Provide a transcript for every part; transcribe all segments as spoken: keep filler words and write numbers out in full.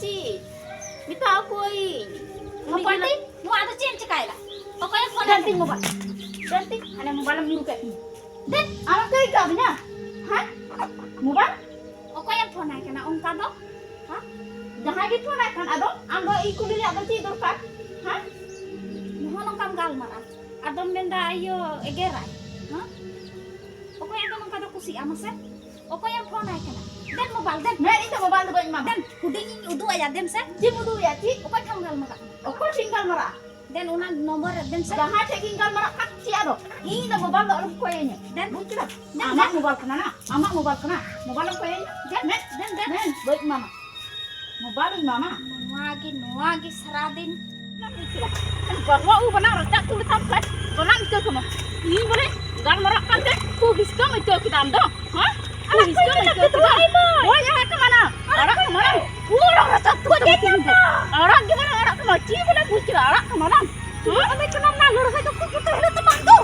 ᱪᱮᱫ? ᱢᱮᱛᱟ ᱚᱠᱚᱭ? ᱦᱚᱯᱚᱱ ᱛᱤᱧ, ᱱᱚᱣᱟ ᱫᱚ ᱪᱮᱫ ᱮᱢ ᱪᱮᱠᱟᱭᱮᱫᱟ? ᱚᱠᱚᱭᱮ ᱯᱷᱳᱱ ᱫᱮᱱ ᱟᱫᱮ? ᱛᱤᱧ ᱢᱳᱵᱟᱭᱤᱞ᱾ ᱫᱮᱱ ᱛᱤᱧ, ᱦᱟᱱᱮ ᱢᱳᱵᱟᱭᱤᱞ ᱮᱢ ᱧᱩᱨ ᱠᱮᱫ ᱛᱤᱧ᱾ ᱫᱮᱱ᱾ ᱟᱢᱮᱢ ᱠᱟᱹᱭ ᱠᱟᱣᱫᱤᱧᱟ? ᱦᱮᱸ? ᱢᱳᱵᱟᱭᱤᱞ? ᱚᱠᱚᱭᱮᱢ ᱯᱷᱳᱱ ᱟᱭ ᱠᱟᱱᱟ ᱚᱱᱠᱟ ᱫᱚ? ᱦᱮᱸ? ᱡᱟᱦᱟᱸᱭ ᱜᱮ ᱯᱷᱳᱱ ᱟᱭ ᱠᱷᱟᱱ, ᱟᱫᱚ ᱟᱢ ᱫᱚ ᱤᱧ ᱠᱩᱞᱤ ᱨᱮᱭᱟᱜ ᱫᱚ ᱪᱮᱫ ᱫᱚᱨᱠᱟᱨ? ᱦᱮᱸ? ᱱᱚᱜᱼᱚ ᱱᱚᱝᱠᱟᱢ ᱜᱟᱞᱢᱟᱨᱟᱜᱼᱟ᱾ ᱟᱫᱚᱢ ᱢᱮᱱᱫᱟ ᱤᱭᱟᱹ ᱮᱜᱮᱨᱟᱭ᱾ ᱦᱮᱸ? ᱚᱠᱚᱭᱟᱜ ᱫᱚ ᱱᱚᱝᱠᱟ ᱫᱚ ᱠᱩᱥᱤᱜᱼᱟ ᱢᱟᱥᱮ? ᱚᱠᱚᱭᱮᱢ ᱯᱷᱳᱱ ᱟᱭ ᱠᱟᱱᱟ? ᱫᱮᱱ ᱢᱳᱵᱟᱭᱤᱞ, ᱫᱮᱱ᱾ ᱦᱮᱸ, ᱤᱧ ᱫᱚ ᱢᱳᱵᱟᱭᱤᱞ ᱫᱚ ᱵᱟᱹᱧ ᱮᱢᱟᱢᱟ᱾ ᱫᱮᱱ, ᱦᱩᱰᱤᱧᱤᱧ ᱩᱫᱩᱜ ᱟᱭᱟ, ᱫᱮᱱ ᱥᱮ᱾ ᱪᱮᱫ ᱮᱢ ᱩᱫᱩᱜ ᱟᱭᱟ? ᱪᱮᱫ? ᱚᱠᱚᱭ ᱴᱷᱮᱱ ᱜᱟᱞᱢᱟᱨᱟᱜ ᱠᱟᱱᱟ? ᱚᱠᱚᱭ ᱴᱷᱮᱱ ᱜᱟᱞᱢᱟᱨᱟᱜ? ᱫᱮᱱ, ᱚᱱᱟ ᱱᱚᱢᱵᱚᱨ ᱨᱮ ᱫᱮᱱ ᱥᱮ᱾ ᱡᱟᱦᱟᱸᱭ ᱴᱷᱮᱱ ᱜᱤᱧ ᱜᱟᱞᱢᱟᱨᱟᱜ ᱠᱟᱱ, ᱪᱮᱫ ᱟᱫᱚ? ᱤᱧ ᱫᱚ ᱢᱳᱵᱟᱭᱤᱞ ᱫᱚ ᱟᱞᱚᱢ ᱠᱚᱭᱟᱹᱧᱟ᱾ ᱫᱮᱱ, ᱵᱩᱡᱽ ᱠᱮᱫᱟᱢ? ᱫᱮᱱ, ᱟᱢᱟᱜ ᱫᱮᱱ᱾ ᱢᱳᱵᱟᱭᱤᱞ ᱠᱟᱱᱟ ᱱᱟ, ᱟᱢᱟᱜ ᱢᱳᱵᱟᱭᱤᱞ ᱠᱟᱱᱟ᱾ ᱢᱳᱵᱟᱭᱤᱞ ᱮᱢ ᱠᱚᱭᱟᱹᱧᱟ? ᱫᱮᱱ, ᱫᱮᱱ, ᱫᱮᱱ, ᱫᱮᱱ᱾ ᱫᱮᱱ, ᱵᱟᱹᱧ ᱮᱢᱟᱢᱟ᱾ ᱢᱳᱵᱟᱭᱤᱞ ᱤᱧ ᱮᱢᱟᱢᱟ᱾ ᱱᱚᱣᱟ ᱜᱮ, ᱱᱚᱣᱟ ᱜᱮ ᱥᱟᱨᱟᱫᱤᱱ᱾ ᱵᱟᱵᱟ ᱩ ᱵᱟᱱᱟ ᱨᱟᱪᱟ ᱛᱩᱞ ᱛᱟᱢ ᱠᱷᱟᱡ ᱵᱟᱱᱟᱢ ᱟᱹᱭᱠᱟᱹᱣ ᱠᱟᱢᱟ᱾ ᱤᱧ ᱵᱚᱞᱮ ᱜᱟᱞᱢᱟᱨᱟᱜ ᱠᱟᱱᱛᱮ ᱠᱷᱩᱵ ᱦᱤᱥᱠᱟᱹᱢ ᱟᱹᱭᱠᱟᱹᱣ ᱠᱮᱫᱟ ᱟᱢ ᱫᱚ, ᱦᱮᱸ? ᱠᱷᱩᱵ ᱦᱤᱥᱠᱟᱹᱢ ᱟᱹᱭᱠᱟᱹᱣ ᱠᱮᱫᱟ᱾ ᱵᱟᱹᱧ ᱟᱲᱟᱜ ᱠᱟᱢᱟ ᱱᱟ᱾ ᱟᱲᱟᱜ ᱠᱟᱢᱟ ᱱᱟ᱾ ᱯᱩᱨᱟᱹ ᱨᱟᱪᱟ ᱛᱩᱞ ᱛᱟᱢᱟ ᱛᱮᱦᱮᱧ ᱫᱚ᱾ ᱟᱲᱟᱜ ᱜᱮ ᱵᱟᱱᱟᱢ ᱟᱲᱟᱜ ᱠᱟᱢᱟ᱾ ᱪᱮᱫ ᱵᱚᱞᱮ ᱵᱩᱡᱽ ᱠᱮᱫᱟ? ᱟᱲᱟᱜ ᱠᱟᱢᱟ ᱱᱟ᱾ ᱦᱮᱸ? ᱟᱞᱮ ᱠᱟᱱᱟ ᱱᱟ ᱞᱟᱹᱲᱦᱟᱹᱭ ᱫᱚ ᱠᱷᱩᱵ ᱜᱮ ᱛᱟᱦᱮᱸ ᱛᱟᱢᱟ ᱟᱢ ᱫᱚ᱾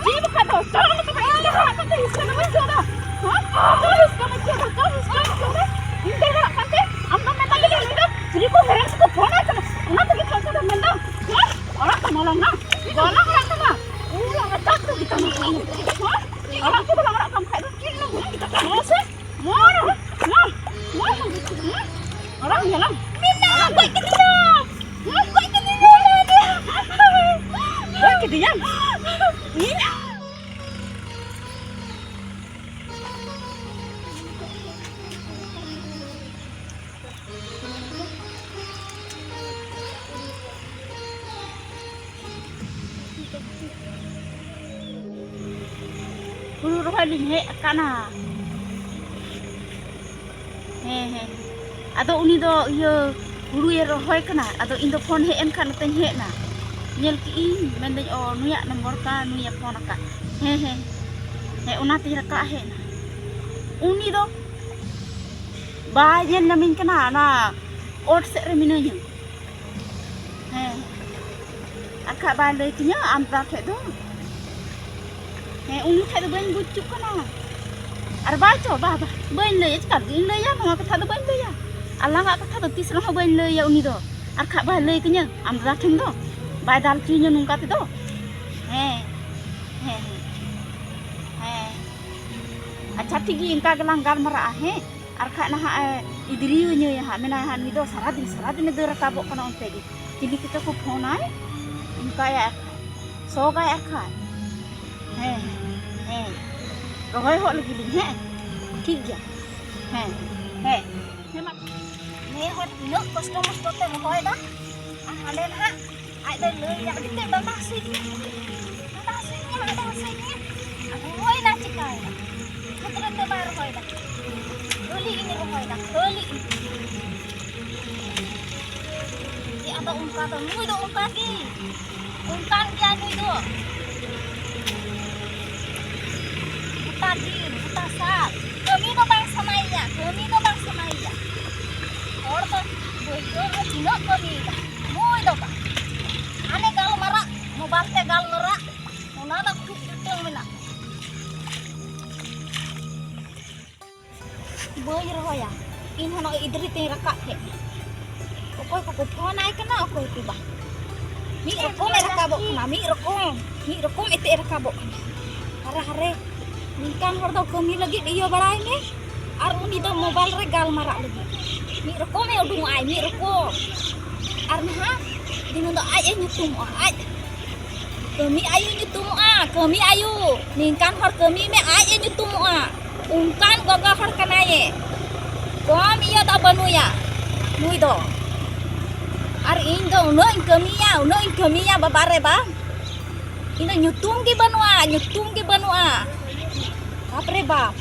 ᱪᱮᱫ ᱵᱟᱠᱷᱟᱡ ᱫᱚ? ᱪᱟᱞᱟᱜ ᱢᱮ ᱛᱚᱵᱮ, ᱤᱧ ᱫᱚ ᱟᱲᱟᱜ ᱠᱟᱛᱮ ᱦᱤᱥᱠᱟᱹ ᱫᱚ ᱵᱟᱹᱧ ᱟᱹᱭᱠᱟᱹᱣ ᱫᱟ᱾ ᱦᱮᱸ? ᱪᱮᱫ ᱦᱤᱥᱠᱟᱹᱢ ᱟᱹᱭᱠᱟᱹᱣ ᱫᱟ? ᱪᱮᱫ ᱦᱤᱥᱠᱟᱹᱢ ᱟᱹᱭᱠᱟᱹᱣ ᱫᱟ? ᱤᱧ ᱫᱚ ᱟᱲᱟᱜ ᱠᱟᱱᱛᱮ ᱟᱢ ᱫᱚ ᱢᱮᱛᱟ ᱫᱤᱧᱟ ᱱᱩᱭ ᱫᱚ ᱪᱤᱞᱤ ᱠᱚ ᱦᱮᱨᱮᱞ ᱥᱮ ᱠᱚ ᱯᱷᱳᱱ ᱟᱭ ᱠᱟᱱᱟ᱾ ᱚᱱᱟ ᱛᱮᱜᱮ ᱪᱚᱞ ᱪᱚᱞ ᱢᱮᱱᱫᱟ᱾ ᱦᱮᱸ? ᱟᱲᱟᱜ ᱠᱟᱢᱟ ᱞᱟᱝ ᱱᱟ᱾ ᱵᱟᱞᱟᱝ ᱟᱲᱟᱜ ᱠᱟᱢᱟ᱾ ᱩᱱᱟᱹᱜ ᱢᱮᱛᱟ ᱠᱚ ᱜᱮ ᱛᱟᱢᱟ᱾ ᱦᱮᱸ? ᱟᱲᱟᱜ ᱠᱚ ᱵᱟᱞᱟᱝ ᱟᱲᱟᱜ ᱠᱟᱢ ᱠᱷᱟᱡ ᱫᱚ ᱪᱮᱫ ᱞᱟᱝ ᱢᱮᱱ ᱠᱮᱫᱟ? ᱢᱟ ᱥᱮ, ᱢᱟ, ᱢᱟ, ᱢᱟ, ᱟᱲᱟᱜ ᱧᱮᱞᱟᱢ᱾ ᱢᱮᱱᱟ, ᱜᱚᱡ ᱠᱮᱫᱮᱭᱟᱢ᱾ ᱦᱮᱸ? ᱜᱚᱡ ᱠᱮᱫᱮᱭᱟᱢ᱾ ᱜᱚᱡ ᱠᱮᱫᱮᱭᱟᱢ? ᱤᱧ? ᱦᱩᱲᱩ ᱨᱚᱦᱚᱭ ᱞᱤᱧ ᱦᱮᱡ ᱟᱠᱟᱱᱟ᱾ ᱦᱮᱸ, ᱦᱮᱸ᱾ ᱟᱫᱚ ᱩᱱᱤ ᱫᱚ ᱤᱭᱟᱹ ᱦᱩᱲᱩᱭᱮ ᱨᱚᱦᱚᱭ ᱠᱟᱱᱟ᱾ ᱟᱫᱚ ᱤᱧ ᱫᱚ ᱯᱷᱳᱱ ᱦᱮᱡ ᱮᱱ ᱠᱷᱟᱱ ᱱᱚᱛᱮᱧ ᱦᱮᱡ ᱮᱱᱟ᱾ ᱧᱮᱞ ᱠᱮᱜ ᱤᱧ, ᱢᱮᱱᱫᱟᱹᱧ, "ᱚ, ᱱᱩᱭᱟᱜ ᱱᱚᱢᱵᱚᱨ ᱠᱟᱱ, ᱱᱩᱭᱮ ᱯᱷᱳᱱ ᱟᱠᱟᱫ᱾" ᱦᱮᱸ, ᱦᱮᱸ᱾ ᱦᱮᱸ, ᱚᱱᱟᱛᱮᱧ ᱨᱟᱠᱟᱵ ᱦᱮᱡ ᱮᱱᱟ᱾ ᱩᱱᱤ ᱫᱚ ᱵᱟᱭ ᱧᱮᱞ ᱧᱟᱢᱤᱧ ᱠᱟᱱᱟ, ᱚᱱᱟ ᱚᱛ ᱥᱮᱫ ᱨᱮ ᱢᱤᱱᱟᱹᱧᱟ᱾ ᱦᱮᱸ, ᱟᱨ ᱠᱷᱟᱡ ᱵᱟᱭ ᱞᱟᱹᱭ ᱛᱤᱧᱟᱹ ᱟᱢ ᱫᱟ ᱴᱷᱮᱡ ᱫᱚ᱾ ᱦᱮᱸ, ᱩᱱᱤ ᱴᱷᱮᱡ ᱫᱚ ᱵᱟᱹᱧ ᱵᱩᱡᱽ ᱦᱚᱪᱚᱜ ᱠᱟᱱᱟ᱾ ᱟᱨ ᱵᱟᱭ ᱪᱚ, ᱵᱟ, ᱵᱟ, ᱵᱟᱹᱧ ᱞᱟᱹᱭᱟ, ᱪᱮᱠᱟ ᱞᱟᱹᱜᱤᱫ ᱤᱧ ᱞᱟᱹᱭᱟ? ᱱᱚᱣᱟ ᱠᱟᱛᱷᱟ ᱫᱚ ᱵᱟᱹᱧ ᱞᱟᱹᱭᱟ᱾ ᱟᱞᱟᱝᱟᱜ ᱠᱟᱛᱷᱟ ᱫᱚ ᱛᱤᱥ ᱨᱮᱦᱚᱸ ᱵᱟᱹᱧ ᱞᱟᱹᱭᱟ ᱩᱱᱤ ᱫᱚ᱾ ᱟᱨ ᱠᱷᱟᱡ ᱵᱟᱭ ᱞᱟᱹᱭ ᱛᱤᱧᱟᱹ ᱟᱢ ᱫᱟᱫᱟ ᱴᱷᱮᱱ ᱫᱚ, ᱵᱟᱭ ᱫᱟᱞ ᱦᱚᱪᱚᱧᱟ ᱱᱚᱝᱠᱟ ᱛᱮᱫᱚ᱾ ᱦᱮᱸ, ᱦᱮᱸ, ᱦᱮᱸ, ᱦᱮᱸ᱾ ᱟᱪᱪᱷᱟ, ᱴᱷᱤᱠ ᱜᱮ, ᱤᱱᱠᱟ ᱜᱮᱞᱟᱝ ᱜᱟᱞᱢᱟᱨᱟᱜᱼᱟ, ᱦᱮᱸ? ᱟᱨ ᱠᱷᱟᱡ ᱱᱟᱦᱟᱜ ᱮ ᱤᱫᱽᱨᱤᱭᱟᱹᱧᱟᱹᱭᱟ ᱦᱟᱸᱜ, ᱢᱮᱱᱟᱭ ᱦᱟᱸᱜ, "ᱱᱩᱭ ᱫᱚ ᱥᱟᱨᱟᱫᱤᱱ, ᱥᱟᱨᱟᱫᱤᱱᱮ ᱫᱟᱹᱲ ᱨᱟᱠᱟᱵᱚᱜ ᱠᱟᱱᱟ ᱚᱱᱛᱮ ᱜᱮ, ᱪᱤᱞᱤ ᱠᱚᱪᱚ ᱠᱚ ᱯᱷᱳᱱᱟᱭ, ᱚᱱᱠᱟᱭᱟ ᱟᱨ ᱠᱷᱟᱡ, ᱥᱚᱜᱟᱭ ᱟᱨ ᱠᱷᱟᱡ᱾" ᱦᱮᱸ, ᱦᱮᱸ, ᱦᱮᱸ, ᱨᱚᱦᱚᱭ ᱦᱚᱫ ᱞᱟᱹᱜᱤᱫ ᱞᱤᱧ, ᱦᱮᱸ? ᱴᱷᱤᱠ ᱜᱮᱭᱟ, ᱦᱮᱸ, ᱦᱮᱸ, ᱦᱮᱸ, ᱢᱟ᱾ ᱱᱮ ᱦᱚᱲ ᱛᱤᱱᱟᱹᱜ ᱠᱚᱥᱴᱚ ᱢᱚᱥᱴᱚ ᱛᱮ ᱨᱚᱦᱚᱭ ᱫᱟ, ᱟᱨ ᱦᱟᱸᱰᱮ ᱱᱟᱦᱟᱜ ᱟᱡ ᱫᱚᱭ ᱞᱟᱹᱭᱟ, "ᱟᱹᱰᱤ ᱛᱮᱫ ᱰᱟᱸᱰᱟ ᱦᱟᱹᱥᱩᱭᱮᱫᱤᱧᱟ, ᱰᱟᱸᱰᱟ ᱦᱟᱹᱥᱩᱭᱮᱫᱤᱧᱟ, ᱰᱟᱸᱰᱟ ᱦᱟᱹᱥᱩᱭᱮᱫᱤᱧᱟ᱾" ᱟᱫᱚ ᱨᱚᱦᱚᱭᱮᱫᱟ ᱪᱤᱠᱟᱭᱮᱫᱟ? ᱠᱷᱮᱛ ᱨᱮ ᱛᱮ ᱵᱟᱭ ᱨᱚᱦᱚᱭᱮᱫᱟ, ᱠᱷᱟᱹᱞᱤ ᱤᱧ ᱨᱚᱦᱚᱭᱮᱫᱟ, ᱠᱷᱟᱹᱞᱤ ᱤᱧ᱾ ᱪᱮᱫ ᱟᱫᱚ ᱚᱱᱠᱟ ᱫᱚ, ᱱᱩᱭ ᱫᱚ ᱚᱱᱠᱟ ᱜᱮ, ᱚᱱᱠᱟᱱ ᱜᱮᱭᱟᱭ ᱱᱩᱭ ᱫᱚ᱾ ᱜᱚᱴᱟ ᱫᱤᱱ, ᱜᱚᱴᱟ ᱥᱟᱞ ᱠᱟᱹᱢᱤ ᱫᱚ ᱵᱟᱝ ᱥᱟᱱᱟᱭᱮᱭᱟ, ᱠᱟᱹᱢᱤ ᱫᱚ ᱵᱟᱝ ᱥᱟᱱᱟᱭᱮᱭᱟ᱾ ᱦᱚᱲ ᱫᱚ ᱵᱟᱹᱭᱦᱟᱹᱲ ᱨᱮ ᱛᱤᱱᱟᱹᱜ ᱠᱟᱹᱢᱤᱭᱮᱫᱟ, ᱱᱩᱭ ᱫᱚ ᱵᱟᱝ᱾ ᱦᱟᱱᱮ ᱜᱟᱞᱢᱟᱨᱟᱜ, ᱢᱳᱵᱟᱭᱤᱞ ᱛᱮ ᱜᱟᱞᱢᱟᱨᱟᱜ, ᱚᱱᱟ ᱫᱚ ᱠᱷᱩᱵ ᱡᱩᱴᱟᱹᱣ ᱢᱮᱱᱟᱜ᱾ ᱵᱟᱹᱧ ᱨᱚᱦᱚᱭᱟ᱾ ᱤᱧ ᱦᱚᱸ ᱱᱚᱜᱼᱚᱭ ᱤᱫᱽᱨᱤ ᱛᱮᱧ ᱨᱟᱠᱟᱵ ᱠᱮᱫ᱾ ᱚᱠᱚᱭ ᱠᱚᱠᱚ ᱯᱷᱳᱱ ᱟᱭ ᱠᱟᱱᱟ, ᱚᱠᱚᱭ ᱠᱚ ᱵᱟᱝ᱾ ᱢᱤᱫ ᱨᱚᱠᱚᱢᱮ ᱨᱟᱠᱟᱵᱚᱜ ᱠᱟᱱᱟ, ᱢᱤᱫ ᱨᱚᱠᱚᱢ, ᱢᱤᱫ ᱨᱚᱠᱚᱢ ᱮᱛᱮ ᱨᱟᱠᱟᱵᱚᱜ ᱠᱟᱱᱟ᱾ ᱦᱟᱨᱮ ᱦᱟᱨᱮ, ᱱᱤᱝᱠᱟᱱ ᱦᱚᱲ ᱫᱚ ᱠᱟᱹᱢᱤ ᱞᱟᱹᱜᱤᱫ ᱤᱭᱟᱹ ᱵᱟᱲᱟᱭ ᱢᱮ, ᱟᱨ ᱩᱱᱤ ᱫᱚ ᱢᱳᱵᱟᱭᱤᱞ ᱨᱮ ᱜᱟᱞᱢᱟᱨᱟᱜ ᱞᱟᱹᱜᱤᱫ᱾ ᱢᱤᱫ ᱨᱚᱠᱚᱢᱮ ᱩᱰᱩᱝᱚᱜᱼᱟᱭ, ᱢᱤᱫ ᱨᱚᱠᱚᱢ᱾ ᱟᱨ ᱱᱟᱦᱟᱜ ᱫᱤᱱᱟᱹᱢ ᱫᱚ ᱟᱡ ᱮ ᱧᱩᱛᱩᱢᱚᱜᱼᱟ, ᱟᱡ᱾ ᱠᱟᱹᱢᱤ ᱟᱭᱳ ᱧᱩᱛᱩᱢᱚᱜᱼᱟ, ᱠᱟᱹᱢᱤ ᱟᱭᱳ᱾ ᱱᱤᱝᱠᱟᱱ ᱦᱚᱲ ᱠᱟᱹᱢᱤ ᱢᱮ, ᱟᱡ ᱮ ᱧᱩᱛᱩᱢᱚᱜᱼᱟ᱾ ᱚᱱᱠᱟᱱ ᱜᱚᱜᱚ ᱦᱚᱲ ᱠᱟᱱᱟᱭᱮ᱾ ᱠᱚᱢ ᱤᱭᱟᱹ ᱫᱚ ᱵᱟᱹᱱᱩᱭᱟ ᱱᱩᱭ ᱫᱚ᱾ ᱟᱨ ᱤᱧ ᱫᱚ ᱩᱱᱟᱹᱜ ᱤᱧ ᱠᱟᱹᱢᱤᱭᱟ, ᱩᱱᱟᱹᱜ ᱤᱧ ᱠᱟᱹᱢᱤᱭᱟ ᱵᱟᱵᱟ ᱨᱮ ᱵᱟ᱾ ᱤᱧ ᱫᱚ ᱧᱩᱛᱩᱢ ᱜᱮ ᱵᱟᱹᱱᱩᱜᱼᱟ, ᱧᱩᱛᱩᱢ ᱜᱮ ᱵᱟᱹᱱᱩᱜᱼᱟ᱾ ᱵᱟᱯ ᱨᱮ ᱵᱟᱯ᱾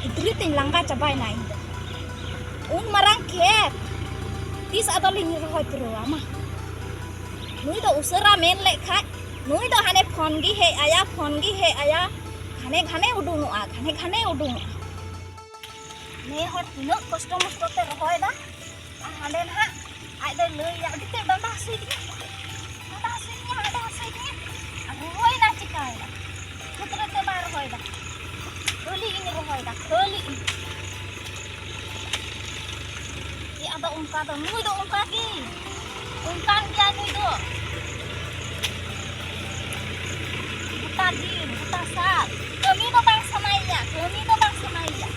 ᱜᱤᱫᱽᱨᱟᱹ ᱛᱮᱧ ᱞᱟᱸᱜᱟ ᱪᱟᱵᱟᱭᱮᱱᱟ ᱤᱧ ᱫᱚ᱾ ᱩᱱ ᱢᱟᱨᱟᱝ ᱠᱷᱮᱛ ᱛᱤᱥ ᱟᱫᱚ ᱞᱤᱧ ᱨᱚᱦᱚᱭ ᱯᱩᱨᱟᱹᱣᱟ ᱢᱟ? ᱱᱩᱭ ᱫᱚ ᱩᱥᱟᱹᱨᱟ ᱢᱮᱱ ᱞᱮᱫ ᱠᱷᱟᱡ, ᱱᱩᱭ ᱫᱚ ᱦᱟᱱᱮ ᱯᱷᱳᱱ ᱜᱮ ᱦᱮᱡ ᱟᱭᱟ, ᱯᱷᱳᱱ ᱜᱮ ᱦᱮᱡ ᱟᱭᱟ, ᱜᱷᱟᱱᱮ ᱜᱷᱟᱱᱮ ᱩᱰᱩᱝᱚᱜᱼᱟ, ᱜᱷᱟᱱᱮ ᱜᱷᱟᱱᱮ ᱩᱰᱩᱝᱚᱜᱼᱟ᱾ ᱱᱮ ᱦᱚᱲ ᱛᱤᱱᱟᱹᱜ ᱠᱚᱥᱴᱚ ᱢᱚᱥᱴᱚ ᱛᱮ ᱨᱚᱦᱚᱭ ᱫᱟ, ᱟᱨ ᱦᱟᱸᱰᱮ ᱱᱟᱦᱟᱜ ᱟᱡ ᱫᱚᱭ ᱞᱟᱹᱭᱟ, "ᱟᱹᱰᱤ ᱛᱮᱫ ᱰᱟᱸᱰᱟ ᱦᱟᱹᱥᱩᱭᱮᱫᱤᱧᱟ, ᱰᱟᱸᱰᱟ ᱦᱟᱹᱥᱩᱭᱮᱫᱤᱧᱟ, ᱰᱟᱸᱰᱟ ᱦᱟᱹᱥᱩᱭᱮᱫᱤᱧᱟ᱾" ᱟᱫᱚ ᱨᱚᱦᱚᱭᱮᱫᱟ ᱪᱤᱠᱟᱭᱮᱫᱟ? ᱠᱷᱮᱛ ᱨᱮ ᱛᱮ ᱵᱟᱭ ᱨᱚᱦᱚᱭᱮᱫᱟ, ᱠᱷᱟᱹᱞᱤ ᱤᱧ ᱨᱚᱦᱚᱭᱮᱫᱟ, ᱠᱷᱟᱹᱞᱤ ᱤᱧ᱾ ᱟᱫᱚ ᱚᱱᱠᱟ ᱫᱚ, ᱱᱩᱭ ᱫᱚ ᱚᱱᱠᱟ ᱜᱮ, ᱚᱱᱠᱟᱱ ᱜᱮᱭᱟᱭ ᱱᱩᱭ ᱫᱚ᱾ ᱜᱚᱴᱟ ᱫᱤᱱ, ᱜᱚᱴᱟ ᱥᱟᱞ ᱠᱟᱹᱢᱤ ᱫᱚ ᱵᱟᱝ ᱥᱟᱱᱟᱭᱮᱭᱟ, ᱠᱟᱹᱢᱤ ᱫᱚ ᱵᱟᱝ ᱥᱟᱱᱟᱭᱮᱭᱟ᱾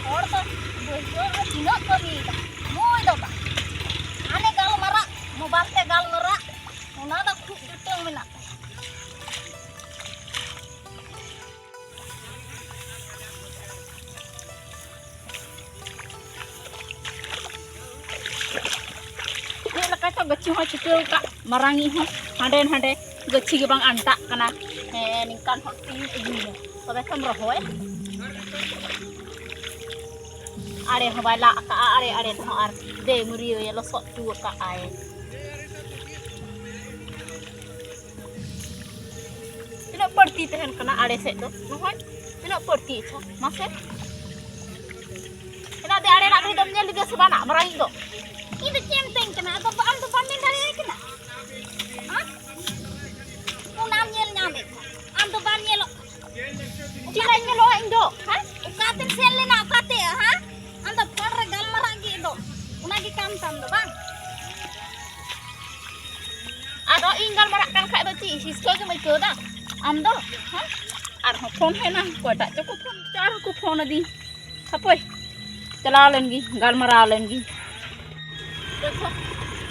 ᱦᱚᱲ ᱫᱚ ᱵᱟᱹᱭᱦᱟᱹᱲ ᱨᱮ ᱛᱤᱱᱟᱹᱜ ᱠᱟᱹᱢᱤᱭᱮᱫᱟ, ᱱᱩᱭ ᱫᱚ ᱵᱟᱝ᱾ ᱦᱟᱱᱮ ᱜᱟᱞᱢᱟᱨᱟᱜ, ᱢᱳᱵᱟᱭᱤᱞ ᱛᱮ ᱜᱟᱞᱢᱟᱨᱟᱜ, ᱚᱱᱟ ᱫᱚ ᱠᱷᱩᱵ ᱡᱩᱴᱟᱹᱣ ᱢᱮᱱᱟᱜ ᱛᱟᱭᱟ᱾ ᱪᱮᱫ ᱞᱮᱠᱟ ᱪᱚ ᱜᱟᱹᱪᱷᱤ ᱦᱚᱸ ᱪᱷᱩᱴᱟᱹᱣ ᱠᱟᱜ, ᱢᱟᱨᱟᱝᱤᱡ ᱦᱚᱸ ᱦᱟᱸᱰᱮ ᱱᱟᱰᱮ ᱜᱟᱹᱪᱷᱤ ᱜᱮ ᱵᱟᱝ ᱟᱱᱴᱟᱜ ᱠᱟᱱᱟ᱾ ᱦᱮᱸ, ᱱᱤᱝᱠᱟᱱ ᱦᱚᱲ ᱛᱤᱧ ᱟᱹᱜᱩᱭᱟ, ᱛᱚᱵᱮ ᱛᱚᱢ ᱨᱚᱦᱚᱭ᱾ ᱟᱲᱮ ᱦᱚᱸ ᱵᱟᱭ ᱞᱟᱜ ᱟᱠᱟᱜᱼᱟ, ᱟᱲᱮ ᱟᱲᱮ ᱛᱮᱦᱚᱸ ᱟᱨ ᱫᱮ ᱢᱩᱨᱤᱭᱟᱹ ᱞᱚᱥᱚᱫ ᱦᱚᱪᱚ ᱟᱠᱟᱜᱼᱟᱭ᱾ ᱛᱤᱱᱟᱹᱜ ᱵᱟᱹᱲᱛᱤ ᱛᱟᱦᱮᱱ ᱠᱟᱱᱟ ᱟᱲᱮ ᱥᱮᱫ ᱫᱚ, ᱱᱚᱜᱼᱚᱭ ᱛᱤᱱᱟᱹᱜ ᱵᱟᱹᱲᱛᱤ ᱟᱪᱪᱷᱟ, ᱢᱟᱥᱮ᱾ ᱮᱱᱟ ᱫᱮ ᱟᱲᱮ ᱞᱟᱜ ᱜᱷᱟᱹᱲᱤ ᱫᱚᱢ ᱧᱮᱞ ᱞᱮᱫᱮᱭᱟ ᱥᱮ ᱵᱟᱝ ᱢᱟᱨᱟᱝᱤᱡ ᱫᱚ? ᱤᱧ ᱫᱚ ᱪᱮᱫ ᱮᱢ ᱢᱮᱛᱟᱹᱧ ᱠᱟᱱᱟ? ᱟᱫᱚ ᱟᱢ ᱫᱚ ᱵᱟᱢ ᱢᱮᱱ ᱫᱟᱲᱮᱭᱟᱭ ᱠᱟᱱᱟ? ᱦᱮᱸ? ᱚᱱᱟᱢ ᱧᱮᱞ ᱧᱟᱢᱮᱫ ᱠᱷᱟᱱ, ᱟᱢ ᱫᱚ ᱵᱟᱢ ᱧᱮᱞᱚᱜ ᱠᱟᱱᱟ᱾ ᱪᱮᱫᱟᱜ ᱤᱧ ᱧᱮᱞᱚᱜᱼᱟ ᱤᱧ ᱫᱚ? ᱦᱮᱸ? ᱚᱠᱟᱛᱮᱢ ᱥᱮᱱ ᱞᱮᱱᱟ? ᱚᱠᱟᱛᱮ? ᱦᱮᱸ? ᱟᱢ ᱫᱚ ᱯᱷᱳᱱ ᱨᱮ ᱜᱟᱞᱢᱟᱨᱟᱜ ᱜᱮ ᱫᱚ, ᱚᱱᱟ ᱜᱮ ᱠᱟᱢ ᱛᱟᱢ ᱫᱚ ᱵᱟᱝ? ᱟᱫᱚ ᱤᱧ ᱜᱟᱞᱢᱟᱨᱟᱜ ᱠᱟᱱ ᱠᱷᱟᱡ ᱫᱚ ᱪᱮᱫ ᱦᱤᱥᱠᱟᱹ ᱜᱮᱢ ᱟᱹᱭᱠᱟᱹᱣ ᱫᱟ ᱟᱢ ᱫᱚ? ᱦᱮᱸ? ᱟᱨᱦᱚᱸ ᱯᱷᱳᱱ ᱦᱮᱡ ᱮᱱᱟ, ᱚᱠᱚᱭᱴᱟᱜ ᱪᱚᱠᱚ ᱯᱷᱳᱱ, ᱪᱟᱨ ᱦᱚᱸᱠᱚ ᱯᱷᱳᱱ ᱟᱹᱫᱤᱧ᱾ ᱦᱟᱯᱳᱭ, ᱪᱟᱞᱟᱣ ᱞᱮᱱ ᱜᱤᱧ, ᱜᱟᱞᱢᱟᱨᱟᱣ ᱞᱮᱱ ᱜᱤᱧ᱾ ᱫᱮᱠᱷᱚ,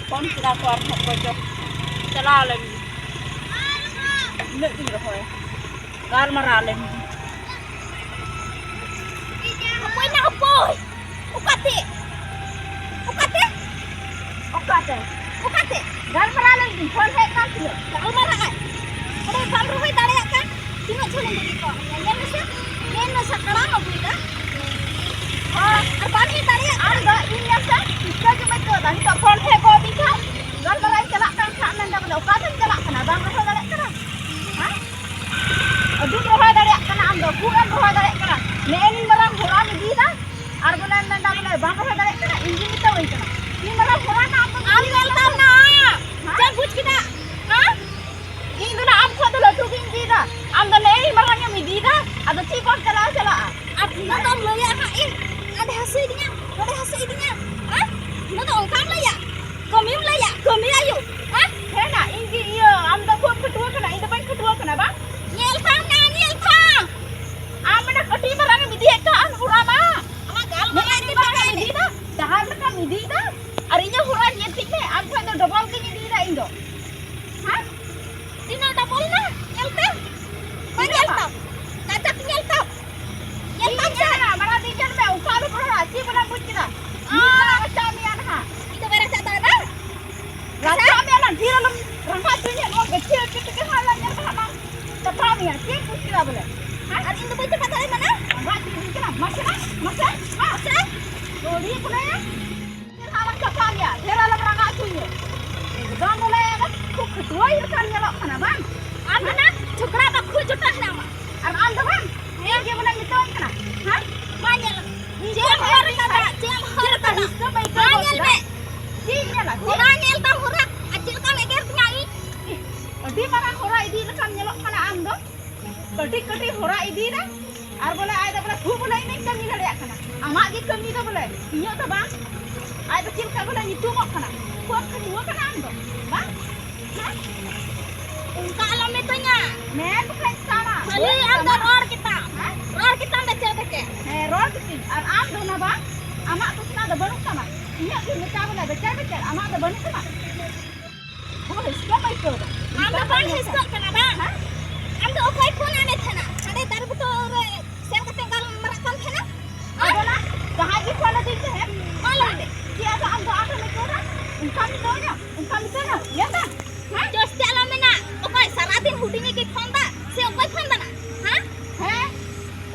ᱯᱷᱳᱱ ᱠᱮᱫᱟ ᱠᱚ ᱟᱨᱦᱚᱸ ᱚᱠᱚᱭ ᱪᱚ᱾ ᱪᱟᱞᱟᱣ ᱞᱮᱱ ᱜᱤᱧ᱾ ᱩᱱᱟᱹᱜ ᱜᱤᱧ ᱨᱚᱦᱚᱭᱟ᱾ ᱜᱟᱞᱢᱟᱨᱟᱣ ᱞᱮᱱ ᱜᱤᱧ᱾ ᱦᱟᱯᱳᱭ ᱱᱟ, ᱦᱟᱯᱳᱭ᱾ ᱚᱠᱟᱛᱮ? ᱚᱠᱟᱛᱮ? ᱚᱠᱟᱛᱮ? ᱚᱠᱟᱛᱮ? ᱜᱟᱞᱢᱟᱨᱟᱣ ᱞᱮᱱ ᱜᱤᱧ, ᱯᱷᱳᱱ ᱦᱮᱡ ᱠᱟᱱ ᱛᱤᱧᱟᱹ᱾ ᱜᱟᱞᱢᱟᱨᱟᱜ ᱟᱭ᱾ ᱚᱸᱰᱮ ᱵᱟᱢ ᱨᱚᱦᱚᱭ ᱫᱟᱲᱮᱭᱟᱜ ᱠᱟᱱ? ᱛᱤᱱᱟᱹᱜ ᱡᱷᱟᱹᱞ ᱮᱢ ᱵᱟᱹᱜᱤ ᱠᱚᱣᱟ? ᱧᱮᱞ ᱢᱮᱥᱮ, ᱧᱮᱞ ᱢᱮᱥᱮ, ᱛᱟᱲᱟᱢ ᱟᱹᱜᱩᱭᱮᱫᱟ᱾ ᱦᱳᱭ᱾ ᱟᱨ ᱵᱟᱢ ᱦᱮᱡ ᱫᱟᱲᱮᱭᱟᱜ ᱟᱢ ᱫᱚ ᱤᱧ ᱧᱮᱞ ᱛᱮ ᱦᱤᱥᱠᱟᱹ ᱜᱮᱢ ᱟᱹᱭᱠᱟᱹᱣ ᱮᱫᱟ᱾ ᱱᱤᱛᱚᱜ ᱯᱷᱳᱱ ᱦᱮᱡ ᱜᱚᱫ ᱟᱹᱫᱤᱧ ᱠᱷᱟᱱ, ᱜᱟᱞᱢᱟᱨᱟᱣ ᱤᱧ ᱪᱟᱞᱟᱜ ᱠᱟᱱ ᱠᱷᱟᱱ, ᱢᱮᱱᱫᱟ ᱵᱚᱞᱮ, ᱚᱠᱟ ᱫᱚᱢ ᱪᱟᱞᱟᱜ ᱠᱟᱱᱟ? ᱵᱟᱢ ᱨᱚᱦᱚᱭ ᱫᱟᱲᱮᱭᱟᱜ ᱠᱟᱱᱟ? ᱦᱮᱸ? ᱟᱹᱰᱤᱢ ᱨᱚᱦᱚᱭ ᱫᱟᱲᱮᱭᱟᱜ ᱠᱟᱱᱟ ᱟᱢ ᱫᱚ, ᱠᱷᱩᱵ ᱮᱢ ᱨᱚᱦᱚᱭ ᱫᱟᱲᱮᱭᱟᱜ ᱠᱟᱱᱟ᱾ ᱱᱮᱜᱼᱮ ᱱᱤᱱ ᱢᱟᱨᱟᱝ ᱦᱚᱨᱟᱢ ᱤᱫᱤᱭᱮᱫᱟ, ᱟᱨ ᱵᱚᱞᱮᱢ ᱢᱮᱱᱫᱟ ᱵᱚᱞᱮ, ᱵᱟᱢ ᱨᱚᱦᱚᱭ ᱫᱟᱲᱮᱭᱟᱜ ᱠᱟᱱᱟ, ᱤᱧ ᱜᱮ ᱢᱮᱛᱟᱣᱟᱹᱧ ᱠᱟᱱᱟ᱾ ᱛᱤᱱ ᱢᱟᱨᱟᱝ ᱦᱚᱨᱟ ᱨᱮᱱᱟᱜ ᱟᱢ ᱫᱚ ᱟᱢ ᱧᱮᱞ ᱛᱟᱢ ᱱᱟ᱾ ᱦᱮᱸ? ᱪᱮᱫ ᱵᱩᱡᱽ ᱠᱮᱫᱟ? ᱦᱮᱸ? ᱤᱧ ᱫᱚ ᱱᱟ ᱟᱢ ᱠᱷᱚᱱ ᱫᱚ ᱞᱟᱹᱴᱩ ᱜᱤᱧ ᱤᱫᱤᱭᱮᱫᱟ᱾ ᱟᱢ ᱫᱚ ᱱᱮᱜᱼᱮ ᱱᱤᱱ ᱢᱟᱨᱟᱝ ᱮᱢ ᱤᱫᱤᱭᱮᱫᱟ, ᱟᱫᱚ ᱪᱮᱫ ᱵᱟᱢ ᱪᱟᱞᱟᱣ ᱪᱟᱞᱟᱜᱼᱟ? ᱟᱨ ᱛᱤᱱᱟᱹᱜ ᱫᱚᱢ ᱞᱟᱹᱭᱟ ᱦᱟᱸᱜ ᱤᱧ? ᱚᱸᱰᱮ ᱦᱟᱹᱥᱩᱭᱮᱫᱤᱧᱟ, ᱱᱚᱰᱮ ᱦᱟᱹᱥᱩᱭᱮᱫᱤᱧᱟ᱾ ᱟᱹᱰᱤ ᱠᱩᱞᱟᱹᱭᱟ᱾ ᱰᱷᱮᱨ ᱦᱟᱸᱜ ᱞᱟᱝ ᱠᱟᱛᱷᱟᱜ ᱜᱮᱭᱟ, ᱰᱷᱮᱨ ᱟᱞᱚᱢ ᱨᱟᱸᱜᱟᱣ ᱦᱚᱪᱚᱧᱟ᱾ ᱮᱠᱫᱚᱢ ᱵᱚᱞᱮ ᱠᱷᱩᱵ ᱠᱷᱟᱹᱴᱣᱟᱹ ᱞᱮᱠᱟᱢ ᱧᱮᱞᱚᱜ ᱠᱟᱱᱟ ᱵᱟᱝ? ᱟᱢ ᱫᱚ ᱱᱟ ᱪᱷᱚᱠᱨᱟ ᱫᱚ ᱠᱷᱩᱵ ᱡᱚᱴᱟ ᱦᱮᱱᱟᱢᱟ᱾ ᱟᱨ ᱟᱢ ᱫᱚ ᱵᱟᱝ? ᱤᱧ ᱜᱮ ᱵᱚᱞᱮ ᱢᱮᱛᱟᱢ ᱠᱟᱱᱟ᱾ ᱦᱮᱸ? ᱵᱟᱭ ᱧᱮᱞ᱾ ᱤᱧ ᱪᱮᱫ ᱮᱢ ᱦᱚᱨ ᱠᱟᱫᱟ? ᱪᱮᱫ ᱮᱢ ᱦᱚᱨ ᱠᱟᱫᱟ? ᱦᱤᱥᱠᱟᱹ ᱵᱟᱹᱧ ᱟᱹᱭᱠᱟᱹᱣ ᱢᱟ ᱧᱮᱞ ᱠᱮᱫᱟ᱾ ᱢᱮ᱾ ᱪᱮᱫ ᱤᱧ ᱧᱮᱞᱟ? ᱪᱮᱫ? ᱦᱚᱨᱟ ᱧᱮᱞ ᱛᱟᱢ ᱦᱚᱨᱟ᱾ ᱟᱨ ᱪᱮᱫ ᱞᱮᱠᱟᱢ ᱮᱜᱮᱨ ᱫᱤᱧᱟ ᱤᱧ? ᱟᱹᱰᱤ ᱢᱟᱨᱟᱝ ᱦᱚᱨᱟ ᱤᱫᱤ ᱞᱮᱠᱟᱢ ᱧᱮᱞᱚᱜ ᱠᱟᱱᱟ ᱟᱢ ᱫᱚ᱾ ᱠᱟᱹᱴᱤᱡ ᱠᱟᱹᱴᱤᱡ ᱦᱚᱨᱟ ᱤᱫᱤᱭᱮᱫᱟ᱾ ᱟᱨ ᱵᱚᱞᱮ ᱟᱡ ᱫᱚ ᱵᱚᱞᱮ ᱠᱷᱩᱵ ᱵᱚᱞᱮ ᱤᱧ ᱠᱟᱹᱢᱤ ᱫᱟᱲᱮᱭᱟᱜ ᱠᱟᱱᱟ᱾ ᱟᱢᱟᱜ ᱜᱮ ᱠᱟᱹᱢᱤ ᱫᱚ ᱵᱚᱞᱮ, ᱤᱧᱟᱹᱜ ᱫᱚ ᱵᱟᱝ᱾ ᱟᱡ ᱫᱚ ᱪᱮᱫ ᱞᱮᱠᱟ ᱵᱚᱞᱮ ᱧᱩᱛᱩᱢᱚᱜ ᱠᱟᱱᱟ? ᱠᱷᱩᱵ ᱠᱷᱟᱹᱴᱩᱣᱟᱹ ᱠᱟᱱᱟ ᱟᱢ ᱫᱚ, ᱵᱟᱝ? ᱦᱮᱸ? ᱚᱱᱠᱟ ᱟᱞᱚᱢ ᱢᱮᱛᱟᱹᱧᱟ᱾ ᱢᱮᱱ ᱵᱟᱠᱷᱟᱡ ᱪᱤᱠᱟᱹᱜᱼᱟ? ᱠᱷᱟᱹᱞᱤ ᱟᱢ ᱫᱚ ᱨᱚᱲ ᱠᱮᱫᱟᱢ᱾ ᱦᱮᱸ? ᱨᱚᱲ ᱠᱮᱫᱟᱢ ᱵᱮᱪᱮᱨ ᱵᱮᱪᱮᱨ᱾ ᱦᱮᱸ, ᱨᱚᱲ ᱠᱮᱫᱟᱹᱧ᱾ ᱟᱨ ᱟᱢ ᱫᱚ ᱚᱱᱟ ᱵᱟᱝ? ᱟᱢᱟᱜ ᱫᱚ ᱚᱱᱟ ᱫᱚ ᱵᱟᱹᱱᱩᱜ ᱛᱟᱢᱟ᱾ ᱤᱧᱟᱹᱜ ᱜᱮ ᱢᱮᱛᱟ ᱵᱚᱞᱮ ᱵᱮᱪᱮᱨ ᱵᱮᱪᱮᱨ, ᱟᱢᱟᱜ ᱫᱚ ᱵᱟᱹᱱᱩᱜ ᱛᱟᱢᱟ᱾ ᱦᱳᱭ, ᱦᱤᱥᱠᱟᱹᱢ ᱟᱹᱭᱠᱟᱹᱣ ᱫᱟ᱾ ᱟᱢ ᱫᱚ ᱵᱟᱢ ᱦᱤᱥᱠᱟᱹᱜ ᱠᱟᱱᱟ ᱵᱟᱝ? ᱦᱮᱸ? ᱟᱢ ᱫᱚ ᱚᱠᱚᱭ ᱯᱷᱳᱱ ᱟᱫ ᱢᱮ ᱛᱟᱦᱮᱱᱟ? ᱦᱟᱸᱰᱮ ᱫᱟᱨᱮ ᱵᱩᱴᱟᱹ ᱨᱮ ᱥᱮᱱ ᱠᱟᱛᱮ ᱜᱟᱞᱢᱟᱨᱟᱜ ᱠᱟᱱ ᱛᱟᱦᱮᱱᱟ? ᱟᱫᱚ ᱱᱟ, ᱡᱟᱦᱟᱸᱭ ᱜᱮ ᱯᱷᱳᱱ ᱟᱫᱤᱧ ᱛᱟᱦᱮᱸᱫ᱾ ᱢᱟ ᱞᱟᱹᱭ ᱢᱮ᱾ ᱪᱮᱫ ᱟᱫᱚ ᱟᱢ ᱫᱚ ᱟᱢ ᱮᱢ ᱟᱹᱭᱠᱟᱹᱣ ᱫᱟ? ᱚᱱᱠᱟᱢ ᱢᱮᱛᱟᱹᱣᱧᱟ, ᱚᱱᱠᱟᱢ ᱢᱮᱛᱟᱹᱣᱧᱟ, ᱧᱮᱞ ᱫᱟᱢ? ᱦᱮᱸ? ᱡᱟᱹᱥᱛᱤ ᱟᱞᱚᱢ ᱢᱮᱱᱟ᱾ ᱚᱠᱚᱭ ᱥᱟᱨᱟᱫᱤᱱ ᱦᱩᱰᱤᱧ ᱜᱮ ᱯᱷᱳᱱ ᱫᱟ? ᱥᱮ ᱚᱠᱚᱭ ᱯᱷᱳᱱ ᱫᱟ ᱱᱟ? ᱦᱮᱸ? ᱦᱮᱸ?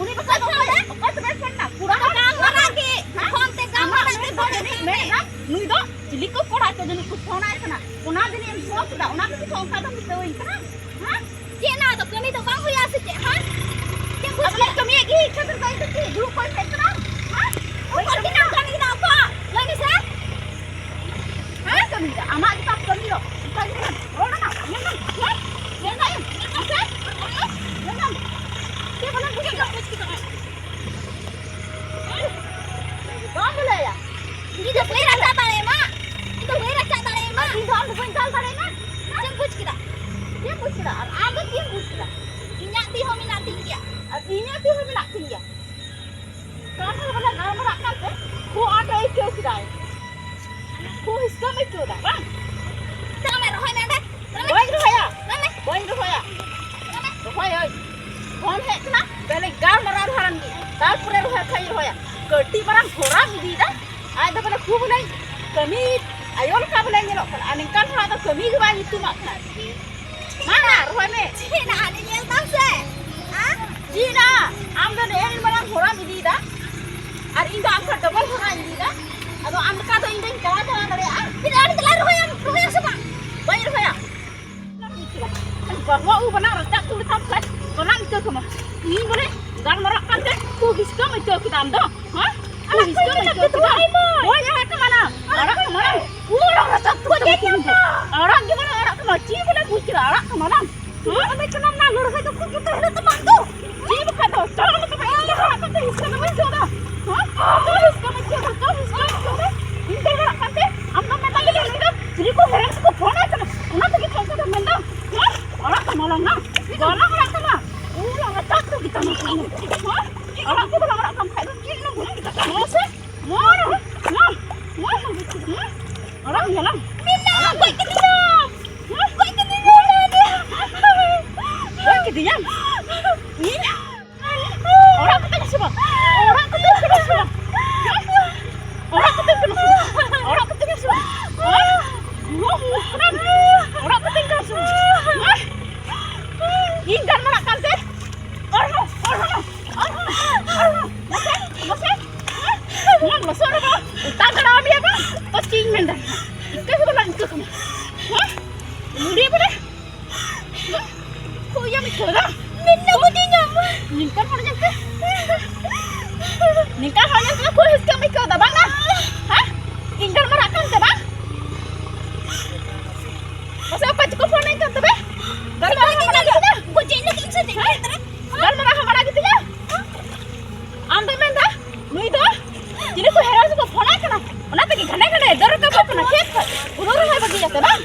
ᱩᱱᱤ ᱵᱟᱠᱷᱟᱡ ᱫᱚ ᱚᱠᱚᱭ ᱯᱷᱳᱱ ᱫᱟ? ᱚᱠᱚᱭ ᱯᱷᱳᱱ ᱫᱟ? ᱯᱩᱨᱟ ᱦᱚᱲ ᱜᱟᱞᱢᱟᱨᱟᱣ ᱜᱮ᱾ ᱦᱮᱸ? ᱯᱷᱳᱱ ᱛᱮ ᱟᱢᱟᱜ ᱜᱟᱞᱢᱟᱨᱟᱣ ᱢᱮᱱ ᱛᱮ ᱫᱚ ᱯᱷᱳᱱ ᱡᱟᱹᱱᱤᱡ ᱛᱮ ᱢᱮᱱ ᱫᱟ, ᱱᱩᱭ ᱫᱚ ᱪᱤᱞᱤ ᱠᱚ ᱠᱚᱲᱟ ᱪᱚ ᱡᱟᱹᱱᱤᱡ ᱠᱚ ᱯᱷᱳᱱ ᱟᱭ ᱠᱟᱱᱟ, ᱚᱱᱟ ᱡᱟᱹᱱᱤᱡ ᱮᱢ ᱯᱷᱳᱱ ᱠᱮᱫᱟ, ᱚᱱᱟ ᱠᱷᱟᱹᱛᱤᱨ ᱛᱮ ᱚᱱᱠᱟ ᱫᱚ ᱢᱮᱛᱟᱹᱣᱟᱹᱧ ᱠᱟᱱᱟ᱾ ᱦᱮᱸ? ᱪᱮᱫ ᱱᱟ ᱫᱚ ᱠᱟᱹᱢᱤ ᱫᱚ ᱵᱟᱝ ᱦᱩᱭᱩᱜᱼᱟ ᱥᱮ ᱪᱮᱫ? ᱦᱮᱸ? ᱪᱮᱫ ᱮᱢ ᱵᱩᱡᱽ ᱟᱫᱚ ᱠᱮᱫᱟ? ᱠᱟᱹᱢᱤᱭᱮᱫ ᱜᱮ ᱤᱧ ᱠᱷᱟᱹᱛᱤᱨ ᱫᱚ ᱤᱧ ᱫᱚ ᱪᱮᱫ ᱫᱩᱲᱩᱵ ᱠᱚᱧ ᱦᱮᱡ ᱠᱟᱱᱟ? ᱦᱮᱸ? ᱚᱠᱚᱭ ᱚᱠᱚᱭ ᱛᱤᱱᱟᱹᱜ ᱮᱢ ᱠᱟᱹᱢᱤ ᱠᱮᱫᱟ ᱚᱠᱚᱭ? ᱞᱟᱹᱭ ᱢᱮᱥᱮ᱾ ᱦᱮᱸ? ᱠᱟᱹᱢᱤ ᱠᱮᱫᱟ? ᱟᱢᱟᱜ ᱜᱮ ᱛᱟᱢ ᱠᱟᱹᱢᱤ ᱫᱚ᱾ ᱚᱱᱠᱟ ᱜᱮ ᱢᱮᱱᱟᱢ᱾ ᱨᱚᱲ ᱟᱢ? ᱧᱮᱞ ᱢᱮ᱾ ᱦᱮᱸ? ᱧᱮᱞ ᱢᱮ᱾ ᱧᱮᱞ ᱢᱮ᱾ ᱧᱮᱞ ᱢᱮ᱾ ᱪᱮᱫ ᱵᱚᱞᱮ ᱵᱩᱡᱽ ᱠᱮᱫᱟ? ᱵᱟᱢ ᱵᱚᱞᱮᱭᱟ᱾ ᱤᱧ ᱫᱚ ᱵᱟᱹᱧ ᱨᱟᱪᱟ ᱫᱟᱲᱮᱭᱟᱢᱟ᱾ ᱤᱧ ᱫᱚ ᱵᱟᱹᱧ ᱨᱟᱪᱟ ᱫᱟᱲᱮᱭᱟᱢᱟ᱾ ᱤᱧ ᱫᱚ ᱟᱢ ᱫᱚ ᱵᱟᱹᱧ ᱫᱟᱞ ᱫᱟᱲᱮᱭᱟᱢᱟ᱾ ᱪᱮᱫ ᱮᱢ ᱵᱩᱡᱽ ᱠᱮᱫᱟ? ᱪᱮᱫ ᱮᱢ ᱵᱩᱡᱽ ᱠᱮᱫᱟ? ᱟᱨ ᱟᱢ ᱫᱚ ᱪᱮᱫ ᱮᱢ ᱵᱩᱡᱽ ᱠᱮᱫᱟ? ᱤᱧᱟᱹᱜ ᱛᱤ ᱦᱚᱸ ᱢᱮᱱᱟᱜ ᱛᱤᱧ ᱜᱮᱭᱟ᱾ ᱟᱨ ᱤᱧᱟᱹᱜ ᱛᱤ ᱦᱚᱸ ᱢᱮᱱᱟᱜ ᱛᱤᱧ ᱜᱮᱭᱟ᱾ ᱠᱟᱛᱷᱟ ᱵᱚᱞᱮ ᱜᱟᱞᱢᱟᱨᱟᱜ ᱠᱟᱱ ᱛᱮ ᱠᱷᱩᱵ ᱟᱸᱴᱮ ᱟᱹᱭᱠᱟᱹᱣ ᱠᱮᱫᱟᱭ᱾ ᱠᱷᱩᱵ ᱦᱤᱥᱠᱟᱹᱢ ᱟᱹᱭᱠᱟᱹᱣ ᱫᱟ, ᱵᱟᱝ? ᱪᱟᱞᱟᱜ ᱢᱮ, ᱨᱚᱦᱚᱭ ᱢᱮ ᱚᱸᱰᱮ᱾ ᱨᱚᱦᱚᱭ ᱢᱮ᱾ ᱵᱟᱹᱧ ᱨᱚᱦᱚᱭᱟ᱾ ᱨᱚᱦᱚᱭ ᱢᱮ᱾ ᱵᱟᱹᱧ ᱨᱚᱦᱚᱭᱟ᱾ ᱨᱚᱦᱚᱭ ᱟᱹᱧ᱾ ᱯᱷᱳᱱ ᱦᱮᱡ ᱠᱟᱱᱟ, ᱛᱟᱦᱞᱮ ᱜᱟᱞᱢᱟᱨᱟᱣ ᱫᱷᱟᱨᱟᱢ ᱜᱮ᱾ ᱛᱟᱨᱯᱚᱨᱮ ᱨᱚᱦᱚᱭ ᱠᱷᱟᱡ ᱤᱧ ᱨᱚᱦᱚᱭᱟ᱾ ᱠᱟᱹᱴᱤᱡ ᱢᱟᱨᱟᱝ ᱦᱚᱨᱟᱢ ᱤᱫᱤᱭᱮᱫᱟ᱾ ᱟᱡ ᱫᱚ ᱵᱚᱞᱮ ᱠᱷᱩᱵ ᱵᱚᱞᱮ ᱠᱟᱹᱢᱤ ᱟᱭᱳ ᱞᱮᱠᱟ ᱵᱚᱞᱮ ᱧᱮᱞᱚᱜ ᱠᱟᱱᱟ᱾ ᱟᱨ ᱱᱤᱝᱠᱟᱱ ᱦᱚᱲᱟᱜ ᱫᱚ ᱠᱟᱹᱢᱤ ᱜᱮ ᱵᱟᱭ ᱧᱩᱛᱩᱢᱟᱜ ᱠᱟᱱᱟ᱾ ᱢᱟ ᱱᱟ, ᱨᱚᱦᱚᱭ ᱢᱮ᱾ ᱪᱮᱫ ᱱᱟ, ᱦᱟᱱᱮ ᱧᱮᱞ ᱫᱟᱢ ᱥᱮ? ᱦᱮᱸ? ᱪᱮᱫ ᱱᱟ? ᱟᱢ ᱫᱚ ᱱᱮᱜᱼᱮ ᱢᱟᱨᱟᱝ ᱦᱚᱨᱟᱢ ᱤᱫᱤᱭᱮᱫᱟ᱾ ᱟᱨ ᱤᱧ ᱫᱚ ᱟᱢ ᱠᱷᱚᱱ ᱰᱚᱵᱚᱞ ᱵᱷᱟᱲᱟᱧ ᱤᱫᱤᱭᱮᱫᱟ᱾ ᱟᱫᱚ ᱟᱢ ᱞᱮᱠᱟ ᱫᱚ ᱤᱧ ᱫᱚᱧ ᱪᱟᱞᱟᱣ ᱪᱟᱞᱟᱣ ᱫᱟᱲᱮᱭᱟᱜᱼᱟ᱾ ᱛᱤᱱᱟᱹᱜ ᱟᱹᱰᱤ ᱛᱮᱞᱟᱝ ᱨᱚᱦᱚᱭᱟ, ᱨᱚᱦᱚᱭᱟ ᱥᱮ ᱵᱟᱝ? ᱵᱟᱹᱧ ᱨᱚᱦᱚᱭᱟ᱾ ᱵᱟᱵᱟ ᱩᱵ ᱵᱟᱱᱟᱨ ᱨᱟᱪᱟᱜ ᱛᱩᱞ ᱛᱟᱢ ᱠᱷᱟᱡ ᱵᱟᱞᱟᱝ ᱟᱹᱭᱠᱟᱹᱣ ᱠᱟᱢᱟ᱾ ᱤᱧ ᱵᱚᱞᱮ ᱜᱟᱞᱢᱟᱨᱟᱜ ᱠᱟᱱᱛᱮ ᱠᱚ ᱦᱤᱥᱠᱟᱹᱢ ᱟᱹᱭᱠᱟᱹᱣ ᱠᱮᱫᱟ ᱟᱢ ᱫᱚ, ᱦᱮᱸ? ᱠᱚ ᱦᱤᱥᱠᱟᱹᱢ ᱟᱹᱭᱠᱟᱹᱣ ᱠᱮᱫᱟ᱾ ᱦᱳᱭ, ᱟᱲᱟᱜ ᱠᱟᱢᱟ ᱱᱟ᱾ ᱟᱲᱟᱜ ᱠᱟᱢᱟ ᱱᱟ᱾ ᱩᱵ ᱵᱟᱱᱟᱨ ᱨᱟᱪᱟᱜ ᱛᱩᱞ ᱛᱟᱢ ᱠᱷᱟᱡ ᱤᱧ ᱫᱚ ᱟᱲᱟᱜ ᱜᱮ ᱵᱟᱞᱟᱝ ᱟᱲᱟᱜ ᱠᱟᱢᱟ᱾ ᱪᱮᱫ ᱵᱚᱞᱮ ᱵᱩᱡᱽ ᱠᱮᱫᱟ? ᱟᱲᱟᱜ ᱠᱟᱢᱟ ᱱᱟ᱾ ᱦᱮᱸ? ᱟᱫᱚ ᱠᱟᱱᱟ ᱱᱟ ᱞᱟᱹᱲᱦᱟᱹᱭ ᱫᱚ ᱠᱷᱩᱵ ᱡᱩᱛ ᱦᱤᱞᱳᱜ ᱛᱟᱢᱟ ᱫᱚ᱾ ᱪᱮᱫ ᱵᱟᱠᱷᱟᱡ ᱫᱚ? ᱪᱟᱞᱟᱜ ᱢᱮ ᱛᱚᱵᱮ, ᱤᱧ ᱫᱚ ᱚᱲᱟᱜ ᱠᱟᱛᱮ ᱦᱤᱥᱠᱟᱹ ᱫᱚ ᱵᱟᱹᱧ ᱟᱹᱭᱠᱟᱹᱣ ᱫᱟ᱾ ᱦᱮᱸ? ᱪᱮᱫ ᱦᱤᱥᱠᱟᱹᱢ ᱟᱹᱭᱠᱟᱹᱣ ᱫᱟ? ᱪᱮᱫ ᱦᱤᱥᱠᱟᱹᱢ ᱟᱹᱭᱠᱟᱹᱣ ᱫᱟ? ᱤᱧ ᱫᱚ ᱚᱲᱟᱜ ᱠᱟᱛᱮ ᱟᱢ ᱫᱚᱢ ᱢᱮᱛᱟ ᱫᱤᱧᱟ ᱱᱩᱭ ᱫᱚ ᱪᱤᱞᱤ ᱠᱚ ᱦᱮᱨᱮᱞ ᱠᱚ ᱯᱷᱳᱱ ᱟᱭ ᱠᱟᱱᱟ᱾ ᱚᱱᱟ ᱛᱮᱜᱮ ᱪᱮᱫ ᱠᱚ ᱢᱮᱱ ᱫᱟ? ᱦᱮᱸ? ᱚᱲᱟᱜ ᱠᱚ ᱢᱟᱞᱟᱝ ᱱᱟ᱾ ᱜᱚᱱᱚᱝ ᱚᱲᱟᱜ ᱛᱟᱢᱟ᱾ ᱩᱱ ᱚᱱᱟ ᱪᱟᱥ ᱠᱚ ᱜᱮ ᱛᱟᱢᱟ᱾ ᱦᱮᱸ? ᱚᱲᱟᱜ ᱠᱚ ᱵᱟᱞᱟᱝ ᱚᱲᱟᱜ ᱠᱟᱱ ᱠᱷᱟᱡ ᱫᱚ ᱪᱮᱫ ᱮᱢ ᱵᱩᱡᱽ ᱠᱮᱫᱟ? ᱢᱟ ᱥᱮ? ᱢᱟ, ᱢᱟ, ᱢᱟ, ᱢᱟ᱾ ᱚᱲᱟᱜ ᱧᱮᱞᱟᱢ᱾ ᱢᱮᱱᱟᱜ, ᱜᱚᱡ ᱠᱤᱫᱤᱧᱟᱢ᱾ ᱦᱮᱸ? ᱜᱚᱡ ᱠᱤᱫᱤᱧᱟᱢ᱾ ᱜᱚᱡ ᱠᱤᱫᱤᱧᱟᱢ? ᱤᱧ? ᱚᱲᱟᱜ ᱠᱟᱛᱮ ᱥᱮ ᱵᱟᱝ? ᱚᱲᱟᱜ ᱠᱟᱛᱮ ᱥᱮ ᱵᱟᱝ? ᱚᱲᱟᱜ ᱠᱟᱛᱮ ᱥᱮ ᱵᱟᱝ? ᱚᱲᱟᱜ ᱠᱟᱛᱮ ᱥᱮ ᱵᱟᱝ? ᱚᱲᱟᱜ ᱠᱟᱛᱮ ᱥᱮ ᱵᱟᱝ? ᱤᱧ ᱜᱟᱞᱢᱟᱨᱟᱜ ᱠᱟᱱᱛᱮ ᱟᱨᱦᱚᱸ, ᱟᱨᱦᱚᱸ, ᱟᱨᱦᱚᱸ, ᱟᱨᱦᱚᱸ, ᱢᱟᱥᱮ, ᱢᱟᱥᱮ, ᱱᱚᱣᱟ ᱞᱚᱥᱚᱫ ᱨᱮᱫᱚ ᱚᱛᱟ ᱜᱟᱲᱟᱣ ᱢᱮᱭᱟ ᱵᱟᱝ? ᱛᱚ ᱪᱮᱫ ᱤᱧ ᱢᱮᱱᱫᱟ? ᱤᱱᱠᱟᱹ ᱜᱮ ᱵᱟᱞᱟᱝ ᱤᱱᱠᱟᱹ ᱠᱟᱱᱟ᱾ ᱦᱮᱸ? ᱱᱩᱲᱤ ᱵᱚᱞᱮ᱾ ᱦᱩᱭ ᱟᱢ ᱤᱱᱠᱟᱹ ᱫᱚ᱾ ᱢᱮᱱᱟ ᱵᱟᱹᱧ ᱧᱟᱢᱟ᱾ ᱱᱤᱝᱠᱟᱹᱱ ᱦᱚᱲ ᱧᱮᱞᱛᱮ᱾ ᱱᱤᱝᱠᱟᱹᱱ ᱦᱚᱲ ᱧᱮᱞᱛᱮ ᱠᱷᱩᱵ ᱦᱤᱥᱠᱟᱹᱢ ᱟᱹᱭᱠᱟᱹᱣ ᱫᱟ ᱵᱟᱝ? ᱦᱮᱸ? ᱤᱧ ᱜᱟᱞᱢᱟᱨᱟᱜ ᱠᱟᱱ ᱛᱮ ᱵᱟᱝ? ᱢᱟᱥᱮ ᱚᱠᱚᱭ ᱪᱚᱠᱚ ᱯᱷᱳᱱ ᱟᱹᱧ ᱠᱟᱱ ᱛᱚᱵᱮ? ᱜᱟᱞᱢᱟᱨᱟᱣ ᱦᱚᱸ ᱢᱟᱱᱟ ᱜᱮ ᱛᱤᱧᱟ᱾ ᱜᱚᱡ ᱤᱧ ᱞᱟᱹᱜᱤᱫ ᱤᱧ ᱥᱮ ᱪᱮᱫ ᱠᱷᱮᱛ ᱨᱮ? ᱜᱟᱞᱢᱟᱨᱟᱣ ᱦᱚᱸ ᱢᱟᱱᱟ ᱜᱮ ᱛᱤᱧᱟ᱾ ᱟᱢ ᱫᱚ ᱢᱮᱱᱫᱟ ᱱᱩᱭ ᱫᱚ ᱪᱤᱞᱤ ᱠᱚ ᱦᱮᱨᱟ ᱥᱮ ᱠᱚ ᱯᱷᱳᱱ ᱟᱭ ᱠᱟᱱᱟ, ᱚᱱᱟ ᱛᱮᱜᱮ ᱜᱷᱟᱱᱮ ᱜᱷᱟᱱᱮ ᱫᱟᱹᱲ ᱨᱟᱠᱟᱵᱚᱜ ᱠᱟᱱᱟ ᱠᱷᱮᱛ ᱠᱷᱚᱡ, ᱦᱩᱲᱩ ᱨᱚᱦᱚᱭ ᱵᱟᱹᱜᱤ ᱠᱟᱛᱮ ᱵᱟᱝ?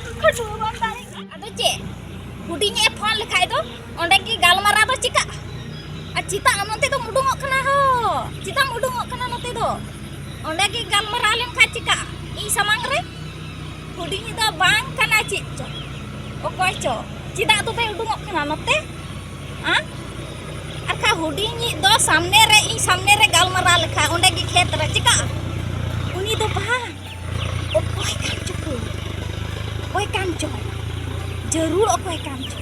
ᱟᱫᱚ ᱪᱮᱫ, ᱦᱩᱰᱤᱧ ᱮ ᱯᱷᱳᱱ ᱞᱮᱠᱷᱟᱡ ᱫᱚ ᱚᱸᱰᱮ ᱜᱮ ᱜᱟᱞᱢᱟᱨᱟᱣ ᱫᱚ ᱪᱤᱠᱟᱹᱜᱼᱟ? ᱟᱨ ᱪᱮᱫᱟᱜ ᱱᱚᱛᱮ ᱫᱚᱢ ᱩᱰᱩᱝᱚᱜ ᱠᱟᱱᱟ ᱦᱳ? ᱪᱮᱫᱟᱜ ᱮᱢ ᱩᱰᱩᱝᱚᱜ ᱠᱟᱱᱟ ᱱᱚᱛᱮ ᱫᱚ? ᱚᱸᱰᱮ ᱜᱮ ᱜᱟᱞᱢᱟᱨᱟᱣ ᱞᱮᱱᱠᱷᱟᱡ ᱪᱤᱠᱟᱹᱜᱼᱟ? ᱤᱧ ᱥᱟᱢᱟᱝ ᱨᱮ ᱦᱩᱰᱤᱧᱤᱡ ᱫᱚ ᱵᱟᱝ ᱠᱟᱱᱟᱭ ᱪᱮᱫ ᱪᱚ, ᱚᱠᱚᱭ ᱪᱚ, ᱪᱮᱫᱟᱜ ᱛᱚᱵᱮ ᱩᱰᱩᱝᱚᱜ ᱠᱟᱱᱟ ᱱᱚᱛᱮ? ᱦᱮᱸ? ᱟᱨ ᱠᱷᱟᱡ ᱦᱩᱰᱤᱧᱤᱡ ᱫᱚ ᱥᱟᱢᱱᱮ ᱨᱮ, ᱤᱧ ᱥᱟᱢᱱᱮ ᱨᱮ ᱜᱟᱞᱢᱟᱨᱟᱣ ᱞᱮᱠᱷᱟᱡ ᱚᱸᱰᱮ ᱜᱮ ᱠᱷᱮᱛ ᱨᱮ ᱪᱤᱠᱟᱹᱜᱼᱟ? ᱩᱱᱤ ᱫᱚ ᱵᱟᱝ, ᱚᱠᱚᱭ ᱠᱟᱱ ᱪᱚ ᱠᱚ, ᱚᱠᱚᱭ ᱠᱟᱱ ᱪᱚ, ᱡᱟᱹᱨᱩᱲ ᱚᱠᱚᱭ ᱠᱟᱱ ᱪᱚ᱾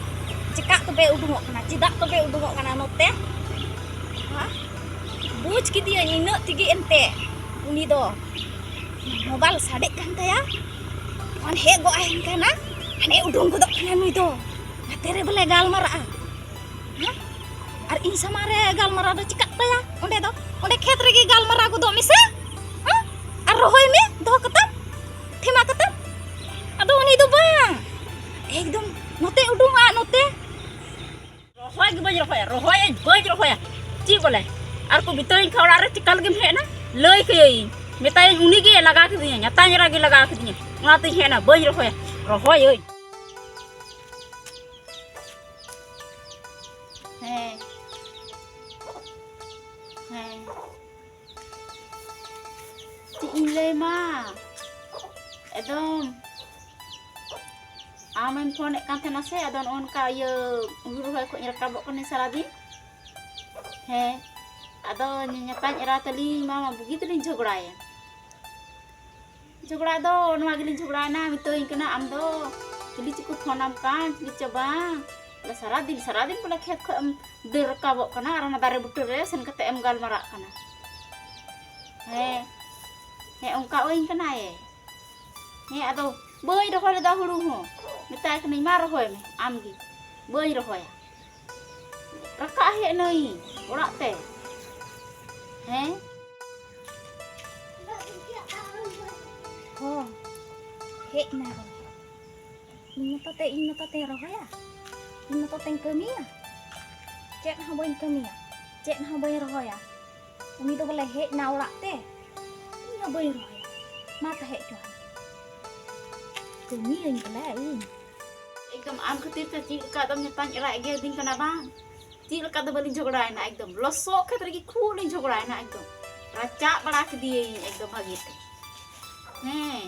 ᱪᱮᱫᱟᱜ ᱛᱚᱵᱮ ᱩᱰᱩᱝᱚᱜ ᱠᱟᱱᱟ? ᱪᱮᱫᱟᱜ ᱛᱚᱵᱮ ᱩᱰᱩᱝᱚᱜ ᱠᱟᱱᱟ ᱱᱚᱛᱮ? ᱦᱮᱸ? ᱵᱩᱡᱽ ᱠᱮᱫᱮᱭᱟᱹᱧ ᱤᱱᱟᱹᱜ ᱛᱮᱜᱮ ᱮᱱᱛᱮ᱾ ᱩᱱᱤ ᱫᱚ ᱢᱳᱵᱟᱭᱤᱞ ᱥᱟᱰᱮᱜ ᱠᱟᱱ ᱛᱟᱭᱟ, ᱯᱷᱳᱱ ᱦᱮᱡ ᱜᱚᱫ ᱟᱭ ᱠᱟᱱᱟ, ᱦᱟᱱᱮ ᱩᱰᱩᱝ ᱜᱚᱫᱚᱜ ᱠᱟᱱᱟ ᱱᱩᱭ ᱫᱚ᱾ ᱜᱟᱛᱮ ᱨᱮ ᱵᱚᱞᱮ ᱜᱟᱞᱢᱟᱨᱟᱜᱼᱟ᱾ ᱦᱮᱸ? ᱟᱨ ᱤᱧ ᱥᱟᱢᱟᱝ ᱨᱮ ᱜᱟᱞᱢᱟᱨᱟᱣ ᱫᱚ ᱪᱤᱠᱟᱹᱜ ᱛᱟᱭᱟ? ᱚᱸᱰᱮ ᱫᱚ, ᱚᱸᱰᱮ ᱠᱷᱮᱛ ᱨᱮᱜᱮ ᱜᱟᱞᱢᱟᱨᱟᱣ ᱜᱚᱫᱚᱜ ᱢᱮᱥᱮ᱾ ᱦᱮᱸ? ᱟᱨ ᱨᱚᱦᱚᱭ ᱢᱮ, ᱫᱚᱦᱚ ᱠᱟᱛᱟᱢ, ᱛᱷᱤᱢᱟ ᱠᱟᱛᱟᱢ᱾ ᱟᱫᱚ ᱩᱱᱤ ᱫᱚ ᱵᱟᱝ, ᱮᱠᱫᱚᱢ ᱱᱚᱛᱮ ᱩᱰᱩᱝᱚᱜᱼᱟ, ᱱᱚᱛᱮ᱾ ᱨᱚᱦᱚᱭ ᱜᱮ ᱵᱟᱹᱧ ᱨᱚᱦᱚᱭᱟ, ᱨᱚᱦᱚᱭᱟᱹᱧ ᱵᱟᱹᱧ ᱨᱚᱦᱚᱭᱟ᱾ ᱪᱮᱫ ᱵᱚᱞᱮ? ᱟᱨ ᱠᱚ ᱢᱮᱛᱟᱹᱧ ᱠᱷᱟᱱ ᱚᱲᱟᱜ ᱨᱮ ᱪᱮᱠᱟ ᱞᱟᱹᱜᱤᱫ ᱮᱢ ᱦᱮᱡ ᱮᱱᱟ? ᱞᱟᱹᱭ ᱠᱟᱹᱭᱟᱹᱧ, ᱢᱮᱛᱟᱭᱟᱹᱧ ᱩᱱᱤ ᱜᱮ ᱞᱟᱜᱟ ᱠᱤᱫᱤᱧᱟ, ᱧᱟᱛᱟᱧ ᱮᱨᱟ ᱜᱮ ᱞᱟᱜᱟ ᱠᱤᱫᱤᱧᱟ, ᱚᱱᱟᱛᱤᱧ ᱦᱮᱡ ᱮᱱᱟ, ᱵᱟᱹᱧ ᱨᱚᱦᱚᱭᱟ, ᱨᱚᱦᱚᱭᱟᱹᱧ᱾ ᱦᱮᱸ, ᱦᱮᱸ, ᱪᱮᱫ ᱤᱧ ᱞᱟᱹᱭ ᱢᱟ, ᱮᱠᱫᱚᱢ ᱟᱢᱮᱢ ᱯᱷᱳᱱᱮᱫ ᱠᱟᱱ ᱛᱟᱦᱮᱱᱟ ᱥᱮ, ᱟᱫᱚ ᱱᱚᱜᱼᱚ ᱱᱚᱝᱠᱟ ᱤᱭᱟᱹ ᱦᱩᱲᱩ ᱨᱚᱦᱚᱭ ᱠᱷᱚᱱ ᱤᱧ ᱨᱟᱠᱟᱵᱚᱜ ᱠᱟᱹᱱᱟᱹᱧ ᱥᱟᱨᱟᱫᱤᱱ᱾ ᱦᱮᱸ, ᱟᱫᱚ ᱧᱟᱛᱟᱧ ᱮᱨᱟ ᱛᱟᱹᱞᱤᱧ ᱢᱟ ᱵᱩᱜᱤ ᱛᱮᱞᱤᱧ ᱡᱷᱚᱜᱽᱲᱟᱭᱮᱱ᱾ ᱡᱷᱚᱜᱽᱲᱟ ᱫᱚ ᱱᱚᱣᱟ ᱜᱮᱞᱤᱧ ᱡᱷᱚᱜᱽᱲᱟᱭᱮᱱᱟ, ᱢᱮᱛᱟᱹᱧ ᱠᱟᱱᱟ, "ᱟᱢ ᱫᱚ ᱪᱤᱞᱤ ᱪᱚᱠᱚ ᱯᱷᱳᱱᱟᱢ ᱠᱟᱱ, ᱪᱤᱞᱤ ᱪᱚ ᱵᱟᱝ, ᱵᱚᱞᱮ ᱥᱟᱨᱟᱫᱤᱱ, ᱥᱟᱨᱟᱫᱤᱱ ᱵᱚᱞᱮ ᱠᱷᱮᱛ ᱠᱷᱚᱱ ᱮᱢ ᱫᱟᱹᱲ ᱨᱟᱠᱟᱵᱚᱜ ᱠᱟᱱᱟ ᱟᱨ ᱚᱱᱟ ᱫᱟᱨᱮ ᱵᱩᱴᱟᱹ ᱨᱮ ᱥᱮᱱ ᱠᱟᱛᱮ ᱮᱢ ᱜᱟᱞᱢᱟᱨᱟᱜ ᱠᱟᱱᱟ᱾" ᱦᱮᱸ, ᱦᱮᱸ, ᱚᱱᱠᱟ ᱟᱹᱧ ᱠᱟᱱᱟᱭᱮ᱾ ᱦᱮᱸ, ᱟᱫᱚ ᱵᱟᱹᱧ ᱨᱚᱦᱚᱭ ᱞᱮᱫᱟ ᱦᱩᱲᱩ ᱦᱚᱸ, ᱢᱮᱛᱟᱭ ᱠᱟᱹᱱᱟᱹᱧ, "ᱢᱟ ᱨᱚᱦᱚᱭ ᱢᱮ ᱟᱢ ᱜᱮ, ᱵᱟᱹᱧ ᱨᱚᱦᱚᱭᱟ, ᱨᱟᱠᱟᱵ ᱦᱮᱡ ᱱᱟᱹᱧ ᱚᱲᱟᱜ ᱛᱮ᱾" ᱦᱮᱸ, ᱦᱚᱸ, ᱦᱮᱡ ᱱᱟ ᱨᱚᱦᱚᱭ᱾ ᱤᱧ ᱢᱚᱛᱚ ᱛᱮ, ᱤᱧ ᱢᱚᱛᱚ ᱛᱮᱧ ᱨᱚᱦᱚᱭᱟ? ᱤᱧ ᱢᱚᱛᱚ ᱛᱮᱧ ᱠᱟᱹᱢᱤᱭᱟ? ᱪᱮᱫ ᱦᱚᱸ ᱵᱟᱹᱧ ᱠᱟᱹᱢᱤᱭᱟ, ᱪᱮᱫ ᱦᱚᱸ ᱵᱟᱹᱧ ᱨᱚᱦᱚᱭᱟ᱾ ᱩᱱᱤ ᱫᱚ ᱵᱚᱞᱮ ᱦᱮᱡ ᱱᱟ ᱚᱲᱟᱜ ᱛᱮ, ᱤᱧ ᱦᱚᱸ ᱵᱟᱹᱧ ᱨᱚᱦᱚᱭᱟ᱾ ᱢᱟ ᱛᱟᱦᱮᱸ ᱦᱚᱪᱚ᱾ ᱠᱟᱹᱢᱤᱭᱟᱹᱧ ᱵᱚᱞᱮ ᱤᱧ᱾ ᱮᱠᱫᱚᱢ ᱟᱢ ᱠᱷᱟᱹᱛᱤᱨ ᱛᱮ ᱪᱮᱫ ᱞᱮᱠᱟ ᱟᱫᱚᱢ ᱧᱟᱛᱟᱧ ᱮᱨᱟ ᱮᱜᱮᱨᱫᱤᱧ ᱠᱟᱱᱟ ᱵᱟᱝ? ᱪᱮᱫ ᱞᱮᱠᱟ ᱫᱚ ᱵᱟᱹᱞᱤᱧ ᱡᱷᱚᱜᱽᱲᱟᱭᱮᱱᱟ, ᱮᱠᱫᱚᱢ ᱞᱚᱥᱚᱫ ᱠᱷᱮᱛ ᱨᱮᱜᱮ ᱠᱷᱩᱵ ᱞᱤᱧ ᱡᱷᱚᱜᱽᱲᱟᱭᱮᱱᱟ, ᱮᱠᱫᱚᱢ ᱨᱟᱪᱟᱜ ᱵᱟᱲᱟ ᱠᱮᱫᱮᱭᱟᱹᱧ ᱮᱠᱫᱚᱢ ᱵᱷᱟᱜᱮ ᱛᱮ᱾ ᱦᱮᱸ,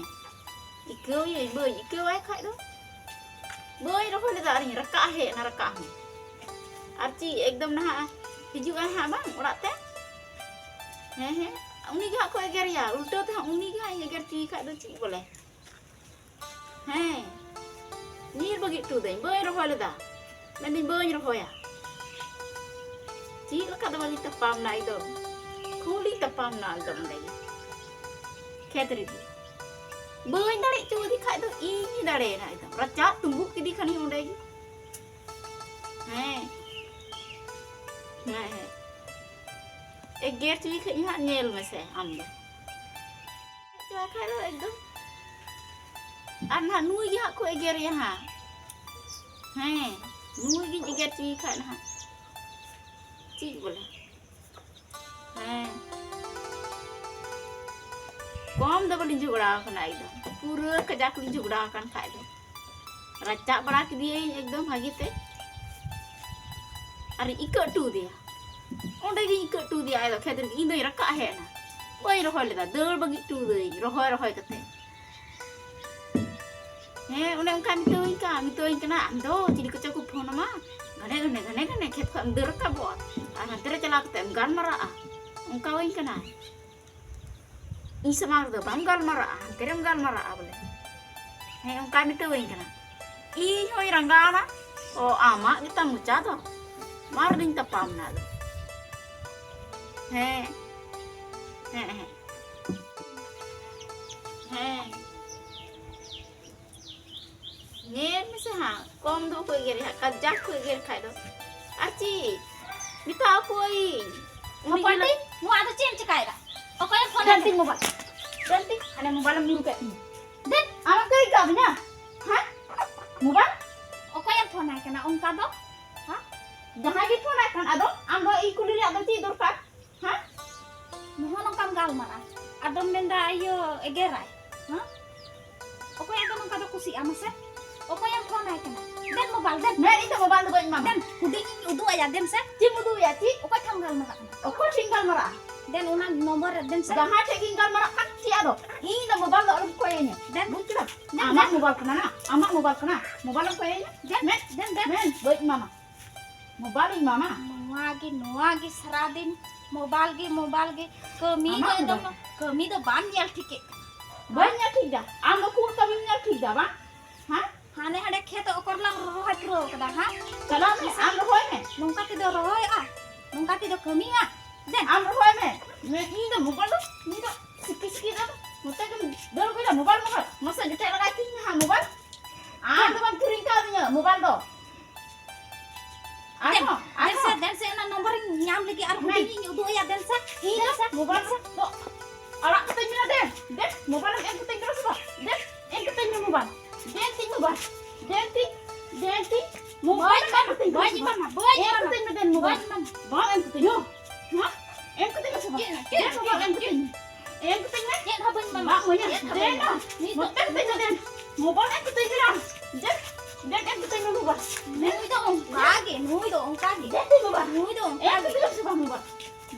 ᱤᱠᱟᱹᱣᱟᱹᱧ, ᱵᱟᱹᱧ ᱤᱠᱟᱹᱣᱟᱭ ᱠᱷᱟᱡ ᱫᱚ᱾ ᱵᱟᱹᱧ ᱨᱚᱦᱚᱭ ᱞᱮᱫᱟ ᱟᱨᱤᱧ ᱨᱟᱠᱟᱵ ᱦᱮᱡ ᱮᱱᱟ, ᱨᱟᱠᱟᱵ ᱦᱚᱸ᱾ ᱟᱨ ᱪᱮᱫ ᱮᱠᱫᱚᱢ ᱱᱟᱦᱟᱜ ᱦᱤᱡᱩᱜ ᱟᱭ ᱦᱟᱸᱜ ᱵᱟᱝ ᱚᱲᱟᱜ ᱛᱮ? ᱦᱮᱸ, ᱦᱮᱸ, ᱩᱱᱤ ᱜᱮ ᱦᱟᱸᱜ ᱠᱚ ᱮᱜᱮᱨᱮᱭᱟ, ᱩᱞᱴᱟᱹ ᱛᱮ ᱦᱟᱸᱜ ᱩᱱᱤ ᱜᱮ ᱦᱟᱸᱜ ᱤᱧ ᱮᱜᱮᱨ ᱦᱚᱪᱚᱭᱮ ᱠᱷᱟᱡ ᱫᱚ ᱪᱮᱫ ᱵᱚᱞᱮ? ᱦᱮᱸ, ᱧᱤᱨ ᱵᱟᱹᱜᱤ ᱦᱚᱴᱚ ᱫᱟᱹᱧ, ᱵᱟᱹᱧ ᱨᱚᱦᱚᱭ ᱞᱮᱫᱟ, ᱢᱮᱱᱫᱟᱹᱧ ᱵᱟᱹᱧ ᱨᱚᱦᱚᱭᱟ᱾ ᱪᱮᱫ ᱞᱮᱠᱟ ᱫᱚ ᱵᱟᱹᱞᱤᱧ ᱛᱟᱯᱟᱢ ᱱᱟ ᱮᱠᱫᱚᱢ᱾ ᱠᱷᱩᱞᱤ ᱛᱟᱯᱟᱢ ᱱᱟ ᱮᱠᱫᱚᱢ ᱚᱸᱰᱮ ᱜᱮ᱾ ᱠᱷᱮᱛ ᱨᱮᱜᱮ᱾ ᱵᱟᱹᱧ ᱫᱟᱲᱮ ᱦᱚᱪᱚ ᱟᱫᱮ ᱠᱷᱟᱡ ᱫᱚ ᱤᱧ ᱜᱮ ᱫᱟᱲᱮᱭᱮᱱᱟ ᱮᱠᱫᱚᱢ᱾ ᱨᱟᱪᱟ ᱛᱩᱢᱵᱩᱜ ᱠᱮᱫᱮ ᱠᱷᱟᱱᱤᱧ ᱚᱸᱰᱮ ᱜᱮ᱾ ᱦᱮᱸ᱾ ᱦᱮᱸ, ᱦᱮᱸ᱾ ᱮᱜᱮᱨ ᱦᱚᱪᱚᱭᱮ ᱠᱷᱟᱡ ᱦᱟᱸᱜ ᱧᱮᱞ ᱢᱮᱥᱮ ᱟᱢ ᱫᱚ᱾ ᱪᱟᱵᱟ ᱠᱷᱟᱡ ᱫᱚ ᱮᱠᱫᱚᱢ᱾ ᱟᱨ ᱱᱟᱦᱟᱜ ᱱᱩᱭ ᱜᱮ ᱦᱟᱸᱜ ᱠᱚ ᱮᱜᱮᱨᱮᱭᱟ ᱦᱟᱸᱜ᱾ ᱦᱮᱸ, ᱱᱩᱭ ᱜᱤᱧ ᱮᱜᱮᱨ ᱦᱚᱪᱚᱭᱮ ᱠᱷᱟᱡ ᱱᱟᱦᱟᱜ᱾ ᱪᱮᱫ ᱵᱚᱞᱮ? ᱦᱮᱸ᱾ ᱠᱚᱢ ᱫᱚ ᱵᱟᱹᱞᱤᱧ ᱡᱷᱚᱜᱽᱲᱟ ᱟᱠᱟᱱᱟ ᱮᱠᱫᱚᱢ᱾ ᱯᱩᱨᱟᱹ ᱠᱟᱡᱟᱠ ᱞᱤᱧ ᱡᱷᱚᱜᱽᱲᱟ ᱟᱠᱟᱱ ᱠᱷᱟᱡ ᱫᱚ᱾ ᱨᱟᱪᱟᱜ ᱵᱟᱲᱟ ᱠᱮᱫᱮᱭᱟᱹᱧ ᱮᱠᱫᱚᱢ ᱵᱷᱟᱜᱮ ᱛᱮ᱾ ᱟᱨᱤᱧ ᱤᱠᱟᱹ ᱦᱚᱴᱚ ᱟᱫᱮᱭᱟ᱾ ᱚᱸᱰᱮ ᱜᱤᱧ ᱤᱠᱟᱹ ᱦᱚᱴᱚ ᱟᱫᱮᱭᱟ ᱟᱡ ᱫᱚ ᱠᱷᱮᱛ ᱨᱮᱜᱮ᱾ ᱤᱧ ᱫᱚᱧ ᱨᱟᱠᱟᱵ ᱦᱮᱡ ᱮᱱᱟ᱾ ᱵᱟᱹᱧ ᱨᱚᱦᱚᱭ ᱞᱮᱫᱟ᱾ ᱫᱟᱹᱲ ᱵᱟᱹᱜᱤ ᱦᱚᱴᱚ ᱟᱹᱫᱟᱹᱧ ᱨᱚᱦᱚᱭ ᱨᱚᱦᱚᱭ ᱠᱟᱛᱮ᱾ ᱦᱮᱸ, ᱚᱱᱮ ᱚᱱᱠᱟ ᱢᱮᱛᱟᱹᱣᱟᱹᱧ ᱠᱟᱱ, ᱢᱮᱛᱟᱹᱣᱟᱹᱧ ᱠᱟᱱᱟ, "ᱟᱢ ᱫᱚ ᱪᱤᱞᱤ ᱠᱚᱪᱚ ᱠᱚ ᱯᱷᱳᱱ ᱟᱢᱟ, ᱜᱷᱟᱱᱮ ᱜᱷᱟᱱᱮ, ᱜᱷᱟᱱᱮ ᱜᱷᱟᱱᱮ ᱠᱷᱮᱛ ᱠᱷᱚᱱ ᱮᱢ ᱫᱟᱹᱲ ᱨᱟᱠᱟᱵᱚᱜᱼᱟ ᱟᱨ ᱦᱟᱱᱛᱮ ᱨᱮ ᱪᱟᱞᱟᱣ ᱠᱟᱛᱮ ᱮᱢ ᱜᱟᱞᱢᱟᱨᱟᱜᱼᱟ", ᱚᱱᱠᱟᱣᱟᱹᱧ ᱠᱟᱱᱟᱭ᱾ ᱤᱧ ᱥᱟᱢᱟᱝ ᱨᱮᱫᱚ ᱵᱟᱢ ᱜᱟᱞᱢᱟᱨᱟᱜᱼᱟ, ᱦᱟᱱᱛᱮ ᱨᱮᱢ ᱜᱟᱞᱢᱟᱨᱟᱜᱼᱟ ᱵᱚᱞᱮ᱾ ᱦᱮᱸ, ᱚᱱᱠᱟᱭ ᱢᱮᱛᱟᱹᱣᱟᱹᱧ ᱠᱟᱱᱟ᱾ ᱤᱧ ᱦᱚᱸᱧ ᱨᱟᱸᱜᱟᱣᱱᱟ᱾ ᱚ, ᱟᱢᱟᱜ ᱜᱮᱛᱟᱢ ᱢᱚᱪᱟ ᱫᱚ᱾ ᱢᱟᱨ ᱫᱩᱧ ᱛᱟᱯᱟᱢ ᱱᱟ ᱟᱫᱚ᱾ ᱦᱮᱸ, ᱦᱮᱸ, ᱦᱮᱸ᱾ ᱦᱮᱸ᱾ ᱧᱮᱞ ᱢᱮᱥᱮ ᱦᱟᱸᱜ, ᱠᱚᱢ ᱫᱚ ᱵᱟᱠᱚ ᱮᱜᱮᱨᱮ ᱦᱟᱸᱜ, ᱠᱟᱡᱟᱠ ᱠᱚ ᱮᱜᱮᱨ ᱠᱷᱟᱡ ᱫᱚ᱾ ᱟᱨ ᱪᱮᱫ? ᱢᱮᱛᱟ ᱠᱚᱣᱟᱹᱧ᱾ ᱩᱱᱤ ᱦᱚᱯᱚᱱ ᱜᱮ ᱴᱤ, ᱱᱚᱣᱟ ᱫᱚ ᱪᱮᱫ ᱮᱢ ᱪᱮᱠᱟᱭᱮᱫᱟ? ᱚᱠᱚᱭᱮᱢ ᱯᱷᱳᱱ ᱫᱮᱱ ᱟᱫᱮ? ᱛᱤᱧ ᱢᱳᱵᱟᱭᱤᱞ᱾ ᱫᱮᱱ ᱛᱤᱧ, ᱦᱟᱱᱮ ᱢᱳᱵᱟᱭᱤᱞ ᱮᱢ ᱧᱩᱨ ᱠᱮᱫ ᱛᱤᱧᱟ᱾ ᱫᱮᱱ᱾ ᱟᱢᱮᱢ ᱠᱟᱹᱭ ᱠᱟᱣᱫᱤᱧᱟ? ᱦᱮᱸ? ᱢᱳᱵᱟᱭᱤᱞ? ᱚᱠᱚᱭᱮᱢ ᱯᱷᱳᱱ ᱟᱭ ᱠᱟᱱᱟ ᱚᱱᱠᱟ ᱫᱚ? ᱦᱮᱸ? ᱡᱟᱦᱟᱸᱭ ᱜᱮ ᱯᱷᱳᱱ ᱟᱭ ᱠᱷᱟᱱ, ᱟᱫᱚ ᱟᱢ ᱫᱚ ᱤᱧ ᱠᱩᱞᱤ ᱨᱮᱭᱟᱜ ᱫᱚ ᱪᱮᱫ ᱫᱚᱨᱠᱟᱨ? ᱦᱮᱸ? ᱱᱚᱜᱼᱚ ᱱᱚᱝᱠᱟᱢ ᱜᱟᱞᱢᱟᱨᱟ᱾ ᱟᱫᱚᱢ ᱢᱮᱱᱫᱟ, ᱤᱭᱟᱹ, ᱮᱜᱮᱨᱟᱭ᱾ ᱦᱮᱸ? ᱚᱠᱚᱭᱟᱜ ᱫᱚ ᱱᱚᱝᱠᱟ ᱫᱚ ᱠᱩᱥᱤᱜᱼᱟ ᱢᱟᱥᱮ? ᱚᱠᱚᱭᱮᱢ ᱯᱷᱳᱱ ᱟᱭ ᱠᱟᱱᱟ? ᱫᱮᱱ ᱢᱳᱵᱟᱭᱤᱞ, ᱫᱮᱱ᱾ ᱢᱮ, ᱤᱧ ᱫᱚ ᱢᱳᱵᱟᱭᱤᱞ ᱫᱚ ᱵᱟᱹᱧ ᱮᱢᱟᱢᱟ᱾ ᱫᱮᱱ, ᱦᱩᱰᱤᱧᱤᱧ ᱩᱫᱩᱜ ᱟᱭᱟ, ᱫᱮᱱ ᱥᱮ᱾ ᱪᱮᱫ ᱮᱢ ᱩᱫᱩᱜ ᱟᱭᱟ, ᱪᱮᱫ? ᱚᱠᱚᱭ ᱴᱷᱮᱱ ᱜᱟᱞᱢᱟᱨᱟᱜ ᱠᱟᱱᱟ? ᱚᱠᱚᱭ ᱴᱷᱮᱱ ᱜᱟᱞᱢᱟᱨᱟᱜᱼᱟ? ᱫᱮᱱ, ᱚᱱᱟ ᱱᱚᱢᱵᱚᱨ ᱨᱮ, ᱫᱮᱱ ᱥᱮ᱾ ᱡᱟᱦᱟᱸᱭ ᱴᱷᱮᱱ ᱜᱤᱧ ᱜᱟᱞᱢᱟᱨᱟᱜ ᱠᱟᱱ, ᱪᱮᱫ ᱟᱫᱚ? ᱤᱧ ᱫᱚ ᱢᱳᱵᱟᱭᱤᱞ ᱫᱚ ᱟᱞᱚᱢ ᱠᱚᱭᱟᱹᱧᱟ᱾ ᱫᱮᱱ᱾ ᱵᱩᱡᱽ ᱠᱮᱫᱟᱢ? ᱫᱮᱱ, ᱟᱢᱟᱜ ᱫᱮᱱ᱾ ᱢᱳᱵᱟᱭᱤᱞ ᱠᱟᱱᱟ ᱱᱟ, ᱟᱢᱟᱜ ᱢᱳᱵᱟᱭᱤᱞ ᱠᱟᱱᱟ᱾ ᱢᱳᱵᱟᱭᱤᱞ ᱮᱢ ᱠᱚᱭᱟᱹᱧᱟ? ᱫᱮᱱ, ᱫᱮᱱ, ᱫᱮᱱ᱾ ᱢᱮᱱ, ᱵᱟᱹᱧ ᱮᱢᱟᱢᱟ᱾ ᱢᱳᱵᱟᱭᱤᱞ ᱤᱧ ᱮᱢᱟᱢᱟ? ᱱᱚᱣᱟ ᱜᱮ, ᱱᱚᱣᱟ ᱜᱮ ᱥᱟᱨᱟᱫᱤᱱ ᱢᱳᱵᱟᱭᱤᱞ ᱜᱮ, ᱢᱳᱵᱟᱭᱤᱞ ᱜᱮ᱾ ᱠᱟᱹᱢᱤ ᱫᱚ ᱟᱢᱟᱜ ᱮᱠᱫᱚᱢ, ᱢᱳᱵᱟᱭᱤᱞ᱾ ᱠᱟᱹᱢᱤ ᱫᱚ ᱵᱟᱢ ᱧᱮᱞ ᱴᱷᱤᱠᱮᱫ ᱠᱟᱱᱟ᱾ ᱵᱟᱹᱧ ᱧᱮᱞ ᱴᱷᱤᱠ ᱫᱟ᱾ ᱟᱢ ᱫᱚ ᱠᱩᱲ ᱠᱟᱹᱢᱤᱢ ᱧᱮᱞ ᱴᱷᱤᱠ ᱫᱟ, ᱵᱟᱝ? ᱦᱮᱸ? ᱦᱟᱱᱮ ᱦᱟᱸᱰᱮ ᱠᱷᱮᱛ ᱚᱠᱚᱨ ᱞᱟᱝ ᱨᱚᱦᱚᱭ ᱯᱩᱨᱟᱹᱣ ᱠᱟᱫᱟ, ᱦᱮᱸ? ᱪᱟᱞᱟᱜ ᱢᱮ, ᱟᱢ ᱨᱚᱦᱚᱭ ᱢᱮ᱾ ᱱᱚᱝᱠᱟ ᱛᱮᱫᱚ ᱨᱚᱦᱚᱭᱚᱜᱼᱟ? ᱱᱚᱝᱠᱟ ᱛᱮᱫᱚ ᱠᱟᱹᱢᱤᱜᱼᱟ? ᱫᱮᱱ᱾ ᱟᱢ ᱨᱚᱦᱚᱭ ᱢᱮ᱾ ᱤᱧ ᱫᱚ ᱢᱳᱵᱟᱭᱤᱞ ᱫᱚ, ᱤᱧ ᱫᱚ ᱥᱤᱠᱤ ᱥᱤᱠᱤ ᱫᱚ ᱱᱚᱛᱮ ᱜᱮᱢ ᱫᱟᱹᱲ ᱟᱹᱜᱩᱭᱮᱫᱟ ᱢᱳᱵᱟᱭᱤᱞ, ᱢᱳᱵᱟᱭᱤᱞ᱾ ᱢᱟᱥᱮ ᱡᱚᱴᱮᱫ ᱞᱟᱜᱟᱭ ᱛᱤᱧ ᱢᱮ ᱦᱟᱸᱜ ᱢᱳᱵᱟᱭᱤᱞ᱾ ᱟᱢ ᱫᱚ ᱵᱟᱢ ᱠᱤᱨᱤᱧ ᱠᱟᱣᱫᱤᱧᱟ ᱢᱳᱵᱟᱭᱤᱞ ᱫᱚ᱾ ᱫᱮᱱ, ᱟᱨᱦᱚᱸ, ᱫᱮᱱ ᱥᱮ, ᱟᱨᱦᱚᱸ᱾ ᱫᱮᱱ ᱥᱮ, ᱚᱱᱟ ᱱᱚᱢᱵᱚᱨ ᱤᱧ ᱧᱟᱢ ᱞᱮᱜᱮ ᱟᱨ ᱦᱮᱸ᱾ ᱦᱩᱰᱤᱧ ᱤᱧ ᱩᱫᱩᱜ ᱟᱭᱟ, ᱫᱮᱱ ᱥᱮ, ᱤᱧ ᱫᱮᱱ ᱫᱚ ᱥᱮ, ᱢᱳᱵᱟᱭᱤᱞ ᱫᱮᱱ ᱥᱮ᱾ ᱫᱚ ᱟᱲᱟᱜ ᱠᱟᱹᱛᱟᱹᱧ ᱢᱮ ᱫᱮᱱ, ᱫᱮᱱ, ᱢᱳᱵᱟᱭᱤᱞ ᱮᱢ ᱠᱟᱹᱛᱟᱹᱧ ᱠᱟᱱᱟ ᱥᱮ ᱵᱟᱝ? ᱫᱮᱱ, ᱮᱢ ᱠᱟᱹᱛᱟᱹᱧ ᱢᱮ ᱢᱳᱵᱟᱭᱤᱞ᱾ ᱫᱮᱱ ᱛᱤᱧ ᱢᱳᱵᱟᱭᱤᱞ, ᱫᱮᱱ ᱛᱤᱧ, ᱫᱮᱱ ᱛᱤᱧ, ᱢᱳᱵᱟᱭᱤᱞ ᱵᱟᱹᱧ ᱮᱢ ᱠᱟᱹᱛᱟᱹᱧ ᱠᱟᱱᱟ ᱥᱮ ᱵᱟᱝ? ᱮᱢᱟᱢᱟ, ᱵᱟᱹᱧ ᱮᱢ ᱮᱢᱟᱢᱟ᱾ ᱠᱟᱹᱛᱟᱹᱧ ᱢᱮ ᱫᱮᱱ ᱢᱳᱵᱟᱭᱤᱞ᱾ ᱵᱟᱹᱧ ᱮᱢᱟᱢᱟ᱾ ᱵᱟᱢ ᱮᱢ ᱠᱟᱹᱛᱟᱹᱧᱟ? ᱦᱮᱸ? ᱮᱢ ᱠᱟᱹᱛᱟᱹᱧ ᱢᱮ ᱥᱮ ᱵᱟᱝ? ᱪᱮᱫ ᱦᱚᱸ ᱫᱮᱱ ᱵᱟᱹᱧ ᱢᱳᱵᱟᱭᱤᱞ ᱮᱢ ᱠᱟᱹᱛᱟᱹᱧ ᱢᱮ᱾ ᱮᱢ ᱠᱟᱹᱛᱟᱹᱧ ᱢᱮ᱾ ᱪᱮᱫ ᱦᱚᱸ ᱵᱟᱹᱧ ᱮᱢᱟᱢᱟ᱾ ᱵᱟᱝ ᱤᱢᱟᱹᱧᱟ᱾ ᱪᱮᱫ ᱦᱚᱸ ᱵᱟᱹᱧ ᱫᱮᱱ ᱮᱢᱟᱢᱟ᱾ ᱱᱤᱛᱚᱜ ᱱᱚᱛᱮ ᱠᱟᱹᱛᱟᱹᱧ ᱢᱮ ᱫᱮᱱ᱾ ᱢᱳᱵᱟᱭᱤᱞ ᱮᱢ ᱠᱟᱹᱛᱟᱹᱧ ᱢᱮ᱾ ᱫᱮᱱ, ᱮᱢ ᱠᱟᱹᱛᱟᱹᱧ ᱢᱮ ᱢᱳᱵᱟᱭᱤᱞ᱾ ᱱᱩᱭ ᱫᱚ ᱚᱱᱠᱟ ᱜᱮ, ᱱᱩᱭ ᱫᱚ ᱚᱱᱠᱟ ᱜᱮ᱾ ᱫᱮᱱ ᱛᱤᱧ ᱢᱳᱵᱟᱭᱤᱞ᱾ ᱱᱩᱭ ᱫᱚ ᱚᱱᱠᱟ ᱮᱢ ᱜᱮ᱾ ᱠᱟᱹᱛᱟᱹᱧ ᱢᱮ ᱥᱮ ᱵᱟᱝ ᱢᱳᱵᱟᱭᱤᱞ?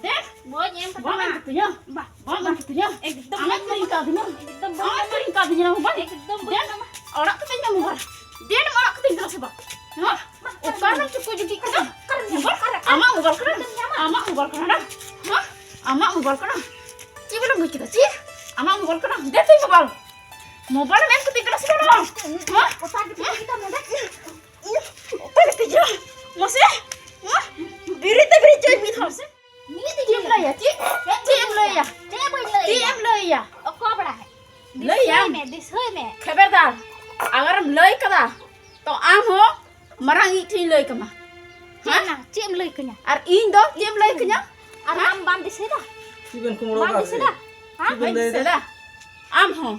ᱫᱮᱱ᱾ ᱵᱟᱹᱧ ᱮᱢ ᱵᱟᱢ ᱠᱟᱛᱟᱢᱟ᱾ ᱮᱢ ᱠᱟᱹᱛᱟᱹᱧᱟ? ᱵᱟ, ᱵᱟᱢ ᱵᱟ᱾ ᱮᱢ ᱠᱟᱹᱛᱟᱹᱧᱟ? ᱮᱠᱫᱚᱢ ᱟᱢᱮᱢ ᱵᱟᱹᱧ ᱠᱤᱨᱤᱧ ᱮᱢᱟᱢᱟ᱾ ᱠᱟᱣᱫᱤᱧᱟ? ᱮᱠᱫᱚᱢ ᱵᱟᱹᱧ ᱟᱢᱮᱢ ᱮᱢᱟᱢᱟ᱾ ᱠᱤᱨᱤᱧ ᱠᱟᱣᱫᱤᱧᱟ ᱢᱳᱵᱟᱭᱤᱞ? ᱮᱠᱫᱚᱢ ᱵᱟᱹᱧ ᱫᱮᱱ, ᱮᱢᱟᱢᱟ᱾ ᱟᱲᱟᱜ ᱠᱟᱹᱛᱟᱹᱧ ᱢᱮ ᱢᱳᱵᱟᱭᱤᱞ᱾ ᱫᱮᱱ, ᱟᱲᱟᱜ ᱠᱟᱹᱛᱟᱹᱧ ᱠᱟᱱᱟ ᱥᱮ ᱵᱟᱝ? ᱦᱮᱸ? ᱚᱠᱟᱨᱮᱢ ᱪᱩᱠᱩ ᱡᱩᱴᱤᱜ ᱠᱟᱱᱟ? ᱚᱠᱟᱨᱮᱢ ᱧᱟᱢᱟ? ᱢᱳᱵᱟᱭᱤᱞ? ᱚᱠᱟᱨᱮᱢ ᱧᱟᱢᱟ? ᱟᱢᱟᱜ ᱢᱳᱵᱟᱭᱤᱞ ᱠᱟᱱᱟ? ᱚᱠᱟᱨᱮᱢ ᱧᱟᱢᱟ? ᱦᱮᱸ? ᱟᱢᱟᱜ ᱢᱳᱵᱟᱭᱤᱞ ᱠᱟᱱᱟ? ᱪᱮᱫ ᱵᱚᱞᱮᱢ ᱵᱩᱡᱽ ᱠᱮᱫᱟ? ᱪᱮᱫ? ᱟᱢᱟᱜ ᱢᱳᱵᱟᱭᱤᱞ ᱠᱟᱱᱟ? ᱫᱮᱱ ᱛᱤᱧ ᱢᱳᱵᱟᱭᱤᱞ᱾ ᱢᱳᱵᱟᱭᱤᱞ ᱮᱢ ᱠᱟᱹᱛᱤᱧ ᱠᱟᱱᱟ ᱥᱮ ᱵᱟᱝ? ᱦᱮᱸ? ᱚᱠᱟ ᱜᱤᱫᱽᱨᱟᱹ ᱦᱮᱸ? ᱜᱤᱫᱽᱨᱟᱹ ᱱᱚᱰᱮ? ᱚᱠᱟ ᱜᱤᱫᱽᱨᱟᱹ ᱜᱤᱫᱽᱨᱟᱹ? ᱢᱟᱥᱮ? ᱦᱮᱸ? ᱵᱤᱨᱤᱫ ᱛᱮ ᱵᱤᱨᱤᱫ ᱪᱚᱭ ᱢᱤᱫ ᱦᱚᱲ ᱥᱮ? ᱱᱤᱭᱟᱹ ᱛᱮᱜᱮ ᱪᱮᱫ ᱮᱢ ᱞᱟᱹᱭᱟ? ᱪᱮᱫ? ᱪᱮᱫ ᱮᱢ ᱞᱟᱹᱭᱟ? ᱪᱮᱫ ᱵᱟᱹᱧ ᱞᱟᱹᱭᱟ? ᱪᱮᱫ ᱮᱢ ᱞᱟᱹᱭᱟ? ᱚᱠᱚᱭ ᱵᱟᱲᱟᱭ? ᱞᱟᱹᱭᱟᱢ᱾ ᱫᱤᱥᱟᱹᱭ ᱢᱮ, ᱫᱤᱥᱟᱹᱭ ᱢᱮ᱾ ᱠᱷᱮᱵᱮᱨᱫᱟᱨ, ᱟᱜᱟᱨᱮᱢ ᱞᱟᱹᱭ ᱠᱟᱫᱟ, ᱛᱚ ᱟᱢ ᱦᱚᱸ ᱢᱟᱨᱟᱝ ᱤᱡ ᱴᱷᱮᱱ ᱞᱟᱹᱭ ᱠᱟᱢᱟ᱾ ᱪᱮᱫ ᱦᱮᱸ? ᱱᱟ? ᱪᱮᱫ ᱮᱢ ᱞᱟᱹᱭ ᱠᱟᱹᱧᱟ? ᱟᱨ ᱤᱧ ᱫᱚ ᱪᱮᱫ ᱮᱢ ᱞᱟᱹᱭ ᱠᱟᱹᱧᱟ? ᱟᱨ ᱦᱮᱸ? ᱟᱢ ᱵᱟᱢ ᱫᱤᱥᱟᱹᱭᱮᱫᱟ? ᱪᱮᱫ ᱵᱮᱱ ᱠᱩᱢᱵᱽᱲᱩ ᱵᱟᱢ ᱟᱠᱟᱫ ᱥᱮ? ᱫᱤᱥᱟᱹᱭᱮᱫᱟ? ᱦᱮᱸ? ᱪᱮᱫ ᱵᱮᱱ ᱵᱟᱹᱧ ᱞᱟᱹᱭᱮᱫᱟ? ᱫᱤᱥᱟᱹᱭᱮᱫᱟ᱾ ᱟᱢ ᱦᱚᱸ᱾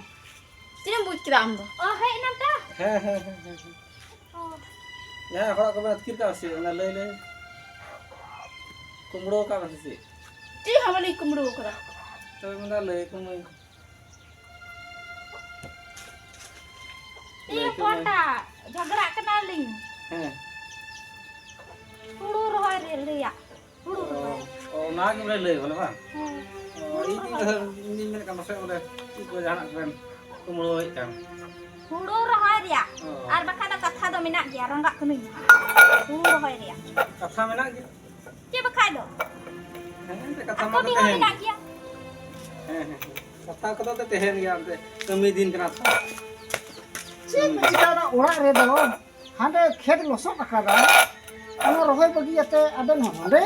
ᱪᱮᱫ ᱮᱢ ᱵᱩᱡᱽ ᱠᱮᱫᱟ ᱟᱢ ᱫᱚ? ᱚ, ᱦᱮᱡ ᱮᱱᱟᱢ ᱛᱟ? ᱦᱮᱸ, ᱦᱮᱸ, ᱦᱮᱸ, ᱦᱮᱸ, ᱦᱮᱸ᱾ ᱚ᱾ ᱡᱟᱦᱟᱸᱭ ᱦᱚᱲᱟᱜ ᱠᱚᱵᱮᱱ ᱟᱹᱛᱠᱤᱨ ᱠᱟᱜᱼᱟ ᱥᱮ ᱪᱮᱫ? ᱚᱱᱟ ᱞᱟᱹᱭ ᱞᱮ᱾ ᱠᱩᱢᱵᱽᱲᱩ ᱟᱠᱟᱫ ᱵᱮᱱ ᱥᱮ ᱪᱮᱫ? ᱪᱮᱫ ᱦᱚᱸ ᱵᱟᱹᱞᱤᱧ ᱠᱩᱢᱵᱽᱲᱩ ᱟᱠᱟᱫᱟ᱾ ᱛᱚᱵᱮ ᱢᱮᱱᱫᱟ ᱞᱟᱹᱭ ᱟᱠᱚ ᱢᱟᱹᱧ᱾ ᱤᱭᱟᱹ, ᱞᱟᱹᱭ ᱟᱠᱚ ᱢᱟᱹᱧ᱾ ᱦᱚᱯᱚᱱᱴᱟ, ᱡᱷᱚᱜᱽᱲᱟᱜ ᱠᱟᱱᱟᱞᱤᱧ᱾ ᱦᱮᱸ᱾ ᱦᱩᱲᱩ ᱨᱚᱦᱚᱭ ᱨᱮ ᱞᱟᱹᱭᱟᱜ᱾ ᱦᱩᱲᱩ ᱨᱚᱦᱚᱭ᱾ ᱚ, ᱚ, ᱚᱱᱟ ᱜᱮ ᱵᱚᱞᱮ ᱞᱟᱹᱭ ᱵᱚᱞᱮ ᱵᱟᱝ? ᱦᱮᱸ᱾ ᱚ, ᱦᱩᱲᱩ ᱤᱧ ᱨᱚᱦᱚᱭ᱾ ᱫᱚ ᱤᱧ ᱫᱩᱧ ᱢᱮᱱᱮᱫ ᱠᱟᱱ ᱯᱟᱥᱮᱡ ᱵᱚᱞᱮ ᱪᱮᱫ ᱠᱚ ᱡᱟᱦᱟᱱᱟᱜ ᱵᱮᱱ ᱠᱩᱢᱵᱽᱲᱩᱭᱮᱫ ᱠᱟᱱ᱾ ᱦᱩᱲᱩ ᱨᱚᱦᱚᱭ ᱨᱮᱭᱟᱜ᱾ ᱚ᱾ ᱟᱨ ᱵᱟᱠᱷᱟᱡ ᱫᱚ ᱠᱟᱛᱷᱟ ᱫᱚ ᱢᱮᱱᱟᱜ ᱜᱮᱭᱟ, ᱨᱟᱸᱜᱟᱜ ᱠᱟᱹᱱᱟᱹᱧ᱾ ᱦᱩᱲᱩ ᱨᱚᱦᱚᱭ ᱨᱮᱭᱟᱜ᱾ ᱠᱟᱛᱷᱟ ᱢᱮᱱᱟᱜ ᱜᱮᱭᱟ᱾ ᱪᱮᱫ ᱵᱟᱠᱷᱟᱡ ᱫᱚ? ᱦᱮᱸ, ᱮᱱᱛᱮ ᱠᱟᱛᱷᱟ ᱟᱨ ᱢᱟ ᱠᱟᱹᱢᱤ ᱦᱚᱸ ᱛᱟᱦᱮᱱ᱾ ᱢᱮᱱᱟᱜ ᱜᱮᱭᱟ᱾ ᱦᱮᱸ, ᱦᱮᱸ, ᱦᱮᱸ᱾ ᱠᱟᱛᱷᱟ ᱠᱚᱫᱚ ᱛᱚ ᱛᱟᱦᱮᱱ ᱜᱮᱭᱟ, ᱮᱱᱛᱮ ᱠᱟᱹᱢᱤ ᱫᱤᱱ ᱠᱟᱱᱟ ᱛᱚ᱾ ᱪᱮᱫ ᱯᱮ ᱪᱤᱠᱟᱹᱭᱮᱫᱟ ᱚᱲᱟᱜ ᱨᱮᱫᱚ? ᱦᱟᱸᱰᱮ ᱠᱷᱮᱛ ᱞᱚᱥᱚᱫ ᱟᱠᱟᱫᱟ, ᱚᱱᱟ ᱨᱚᱦᱚᱭ ᱵᱟᱹᱜᱤᱭᱟᱛᱮ ᱟᱵᱮᱱ ᱦᱚᱸ ᱱᱚᱸᱰᱮ?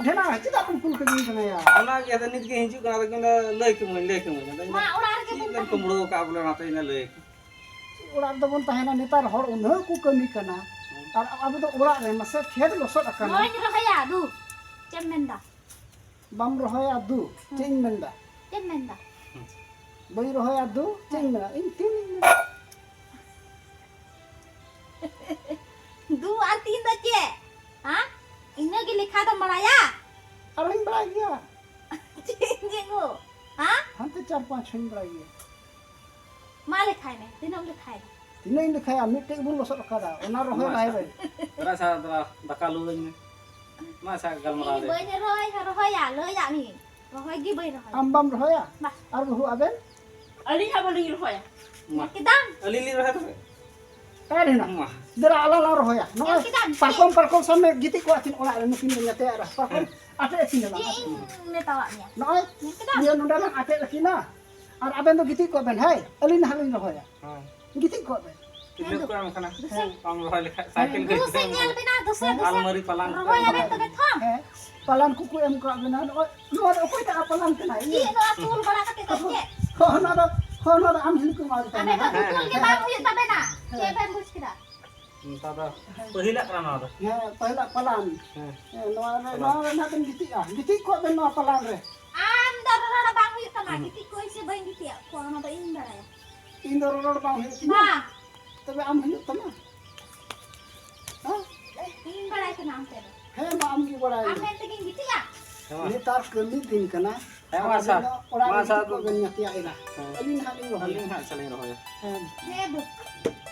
ᱰᱷᱮᱱᱟ ᱪᱮᱫᱟᱜ ᱠᱚ ᱠᱩᱞ ᱠᱟᱹᱫᱤᱧ ᱠᱟᱱᱟ ᱭᱟ? ᱚᱱᱟ ᱜᱮ ᱟᱫᱚ ᱱᱤᱛ ᱜᱮ ᱦᱤᱡᱩᱜ ᱠᱟᱱᱟ, ᱟᱫᱚ ᱠᱤᱱ ᱞᱟᱹᱭ ᱠᱟᱹᱢᱟᱹᱧ, ᱞᱟᱹᱭ ᱠᱟᱹᱢᱟᱹᱧ᱾ ᱟᱫᱚ ᱢᱟ, ᱚᱲᱟᱜ ᱨᱮᱜᱮ ᱪᱮᱫ ᱵᱚᱱ ᱵᱮᱱ ᱛᱟᱦᱮᱱᱟ᱾ ᱠᱩᱢᱵᱽᱲᱩ ᱟᱠᱟᱫ ᱵᱚᱞᱮ, ᱚᱱᱟᱛᱮ ᱤᱧ ᱞᱟᱹᱭ ᱟᱠᱟᱫ᱾ ᱚᱲᱟᱜ ᱨᱮᱫᱚ ᱵᱚᱱ ᱛᱟᱦᱮᱱᱟ, ᱱᱮᱛᱟᱨ ᱦᱚᱲ ᱩᱱᱟᱹᱜ ᱠᱚ ᱠᱟᱹᱢᱤ ᱠᱟᱱᱟ᱾ ᱦᱩᱸ᱾ ᱟᱨ ᱟᱵᱚ ᱫᱚ ᱚᱲᱟᱜ ᱨᱮ ᱢᱟᱥᱮ ᱠᱷᱮᱛ ᱞᱚᱥᱚᱫ ᱟᱠᱟᱱᱟ᱾ ᱱᱚᱣᱟᱧ ᱨᱚᱦᱚᱭᱟ, ᱫᱩ᱾ ᱪᱮᱫ ᱮᱢ ᱢᱮᱱᱫᱟ? ᱵᱟᱢ ᱨᱚᱦᱚᱭᱟ, ᱫᱩ᱾ ᱦᱩᱸ᱾ ᱪᱮᱫ ᱤᱧ ᱢᱮᱱᱫᱟ? ᱪᱮᱫ ᱮᱢ ᱢᱮᱱᱫᱟ? ᱦᱩᱸ᱾ ᱵᱟᱹᱧ ᱨᱚᱦᱚᱭᱟ, ᱫᱩ᱾ ᱪᱮᱫ ᱤᱧ ᱢᱮᱱᱟ? ᱤᱧ ᱛᱤᱱ ᱤᱧ ᱢᱮᱱᱟ? ᱫᱩ ᱟᱨ ᱛᱤᱱ ᱫᱚ ᱪᱮᱫ? ᱦᱮᱸ? ᱤᱱᱟᱹ ᱜᱮ ᱞᱮᱠᱷᱟ ᱫᱚᱢ ᱵᱟᱲᱟᱭᱟ? ᱟᱨᱦᱚᱸᱧ ᱵᱟᱲᱟᱭ ᱜᱮᱭᱟ᱾ ᱪᱮᱫ ᱡᱮ ᱜᱳ? ᱦᱮᱸ? ᱦᱟᱱᱛᱮ ᱪᱟᱨ ᱯᱟᱸᱪ ᱦᱚᱸᱧ ᱵᱟᱲᱟᱭ ᱜᱮᱭᱟ᱾ ᱢᱟ ᱞᱮᱠᱷᱟᱭ ᱢᱮ, ᱛᱤᱱᱟᱹᱜ ᱮᱢ ᱞᱮᱠᱷᱟᱭ ᱫᱟ? ᱛᱤᱱᱟᱹᱜ ᱤᱧ ᱞᱮᱠᱷᱟᱭᱟ? ᱢᱤᱫᱴᱮᱡ ᱵᱚᱱ ᱞᱚᱥᱚᱫ ᱟᱠᱟᱫᱟ, ᱚᱱᱟ ᱨᱚᱦᱚᱭ ᱢᱟ ᱞᱟᱦᱟᱭ ᱟᱪᱪᱷᱟ᱾ ᱵᱮᱱ᱾ ᱛᱷᱚᱲᱟ ᱥᱟ, ᱛᱷᱚᱲᱟ ᱫᱟᱠᱟ ᱞᱩᱣᱟᱹᱧ ᱢᱮ᱾ ᱢᱟ ᱟᱪᱪᱷᱟ, ᱜᱟᱞᱢᱟᱨᱟᱣ ᱤᱧ ᱞᱮ᱾ ᱵᱟᱹᱧ ᱨᱚᱦᱚᱭ, ᱨᱚᱦᱚᱭᱟ, ᱞᱟᱹᱭᱟᱜ ᱢᱤᱭᱟᱹᱧ᱾ ᱨᱚᱦᱚᱭ ᱜᱮ ᱵᱟᱹᱧ ᱨᱚᱦᱚᱭᱟ᱾ ᱟᱢ ᱵᱟᱢ ᱨᱚᱦᱚᱭᱟ? ᱵᱟ᱾ ᱟᱨ ᱵᱟᱹᱦᱩ ᱟᱵᱮᱱ? ᱟᱹᱞᱤᱧ ᱦᱚᱸ ᱵᱟᱹᱞᱤᱧ ᱨᱚᱦᱚᱭᱟ᱾ ᱢᱟ᱾ ᱧᱮᱞ ᱠᱮᱫᱟᱢ? ᱟᱹᱞᱤᱧ ᱞᱤᱧ ᱨᱚᱦᱚᱭᱟ ᱛᱚᱵᱮ? ᱟᱨ ᱦᱮᱱᱟᱜ᱾ ᱢᱟ᱾ ᱫᱮᱞᱟ ᱟᱞᱟᱝ ᱞᱟᱝ ᱨᱚᱦᱚᱭᱟ᱾ ᱱᱚᱜᱼᱚᱭ ᱧᱮᱞ ᱠᱮᱫᱟᱢ? ᱯᱟᱨᱠᱚᱢ, ᱯᱟᱨᱠᱚᱢ ᱥᱟᱢᱱᱮ ᱜᱤᱛᱤᱡ ᱠᱚᱜᱼᱟ ᱠᱤᱱ ᱚᱲᱟᱜ ᱨᱮ, ᱱᱩᱠᱤᱱ ᱫᱚ ᱧᱟᱛᱭᱟ ᱟᱨ ᱯᱟᱨᱠᱚᱢ ᱦᱮᱸ᱾ ᱟᱴᱮᱫ ᱟᱹᱠᱤᱱ ᱟᱞᱟᱝ᱾ ᱪᱮᱫ ᱤᱧ ᱢᱮᱛᱟᱣᱟᱜ ᱢᱮᱭᱟ? ᱱᱚᱜᱼᱚᱭ ᱧᱮᱞ ᱠᱮᱫᱟᱢ? ᱤᱭᱟᱹ ᱱᱚᱰᱮ ᱞᱟᱝ ᱟᱴᱮᱫ ᱟᱹᱠᱤᱱᱟ᱾ ᱟᱨ ᱟᱵᱮᱱ ᱫᱚ ᱜᱤᱛᱤᱡ ᱠᱚᱜ ᱵᱮᱱ, ᱦᱳᱭ? ᱟᱹᱞᱤᱧ ᱱᱟᱦᱟᱜ ᱞᱤᱧ ᱨᱚᱦᱚᱭᱟ᱾ ᱦᱮᱸ᱾ ᱜᱤᱛᱤᱡ ᱠᱚᱜ ᱵᱮᱱ᱾ ᱛᱤᱨᱞᱟᱹ ᱦᱮᱸ, ᱠᱚ ᱮᱢ ᱠᱟᱱᱟ᱾ ᱫᱩᱥᱮ᱾ ᱵᱟᱢ ᱨᱚᱦᱚᱭ ᱞᱮᱠᱷᱟᱡ ᱥᱟᱭᱠᱮᱞ ᱫᱩᱥᱮ ᱜᱟᱹᱰᱤ ᱧᱮᱞ ᱵᱮᱱᱟ, ᱫᱩᱥᱮ, ᱫᱩᱥᱮ᱾ ᱟᱞᱢᱟᱨᱤ ᱯᱟᱞᱟᱝ ᱠᱚ ᱨᱚᱦᱚᱭ ᱮᱢ ᱟᱵᱮᱱ ᱠᱟᱱᱟ᱾ ᱛᱚᱵᱮ ᱛᱷᱚ᱾ ᱦᱮᱸ, ᱯᱟᱞᱟᱱ ᱠᱚᱠᱚ ᱮᱢ ᱠᱟᱜ ᱵᱮᱱᱟ᱾ ᱱᱚᱜᱼᱚᱭ ᱱᱚᱣᱟ ᱫᱚ ᱚᱠᱚᱭᱴᱟᱜ ᱯᱟᱞᱟᱱ ᱠᱟᱱᱟ? ᱤᱭᱟᱹ᱾ ᱪᱮᱫ ᱱᱚᱣᱟ ᱛᱩᱞ ᱵᱟᱲᱟ ᱠᱟᱛᱮ ᱫᱚ ᱪᱮᱫ? ᱦᱚᱸ, ᱱᱚᱣᱟ ᱫᱚ, ᱦᱚᱸ, ᱱᱚᱣᱟ ᱫᱚ ᱟᱢ ᱦᱤᱞᱤ ᱠᱚ ᱮᱢᱟ ᱫᱤ ᱛᱟᱦᱮᱱᱟ, ᱟᱵᱮᱱ ᱫᱚ ᱦᱮᱸ? ᱯᱩᱛᱩᱞ ᱜᱮ ᱵᱟᱝ ᱦᱩᱭᱩᱜ ᱛᱟᱵᱮᱱᱟ᱾ ᱦᱮᱸ᱾ ᱪᱮᱫ ᱵᱮᱱ ᱵᱩᱡᱽ ᱠᱮᱫᱟ? ᱱᱮᱛᱟᱨ ᱫᱚ ᱯᱟᱹᱦᱤᱞᱟᱜ ᱠᱟᱱᱟ ᱱᱚᱣᱟ ᱫᱚ᱾ ᱦᱮᱸ, ᱯᱟᱹᱦᱤᱞᱟᱜ ᱯᱟᱞᱟᱱ᱾ ᱦᱮᱸ᱾ ᱦᱮᱸ, ᱱᱚᱣᱟ ᱨᱮ, ᱯᱟᱞᱟᱱ᱾ ᱱᱚᱣᱟ ᱨᱮ ᱱᱟᱦᱟᱜ ᱵᱮᱱ ᱜᱤᱛᱤᱡᱼᱟ᱾ ᱜᱤᱛᱤᱡ ᱠᱚᱜ ᱵᱮᱱ ᱱᱚᱣᱟ ᱯᱟᱞᱟᱱ ᱨᱮ᱾ ᱟᱢ ᱫᱚ ᱨᱚᱲ ᱵᱟᱝ ᱦᱩᱭᱩᱜ ᱛᱟᱢᱟ᱾ ᱦᱩᱸ᱾ ᱜᱤᱛᱤᱡ ᱠᱚᱜ ᱤᱧ ᱥᱮ ᱵᱟᱹᱧ ᱜᱤᱛᱤᱡᱼᱟ, ᱚᱱᱟ ᱫᱚ ᱤᱧ ᱵᱟᱲᱟᱭᱟ᱾ ᱤᱧ ᱫᱚ ᱨᱚᱲ ᱵᱟᱝ ᱦᱩᱭᱩᱜ ᱛᱤᱧᱟ᱾ ᱵᱟᱝ᱾ ᱛᱚᱵᱮ ᱟᱢ ᱦᱩᱭᱩᱜ ᱛᱟᱢᱟ᱾ ᱦᱮᱸ? ᱤᱧ ᱵᱟᱲᱟᱭ ᱠᱟᱱᱟ ᱟᱢ ᱴᱷᱮᱱ᱾ ᱦᱮᱸ, ᱢᱟ ᱟᱢ ᱜᱮ ᱵᱟᱲᱟᱭ ᱟᱢ ᱢᱮ᱾ ᱢᱮᱱ ᱛᱮᱜᱮᱧ ᱜᱤᱛᱤᱡᱼᱟ? ᱦᱮᱸ, ᱢᱟ᱾ ᱱᱮᱛᱟᱨ ᱠᱟᱹᱢᱤ ᱫᱤᱱ ᱠᱟᱱᱟ᱾ ᱦᱮᱸ, ᱢᱟ, ᱟᱵᱮᱱ ᱥᱟᱨ᱾ ᱫᱚ ᱚᱲᱟᱜ ᱢᱟ, ᱨᱮ ᱥᱟᱨ᱾ ᱜᱤᱛᱤᱡ ᱠᱚᱜ ᱵᱮᱱ ᱧᱟᱛᱭᱟ ᱮᱨᱟ᱾ ᱦᱮᱸ᱾ ᱟᱹᱞᱤᱧ ᱱᱟᱦᱟᱜ ᱞᱤᱧ ᱨᱚᱦᱚᱭᱟ᱾ ᱟᱹᱞᱤᱧ ᱦᱟᱸᱜ ᱪᱟᱞᱤᱧ ᱨᱚᱦᱚᱭᱟ᱾ ᱦᱮᱸ᱾ ᱦᱮᱸ, ᱫᱩ-,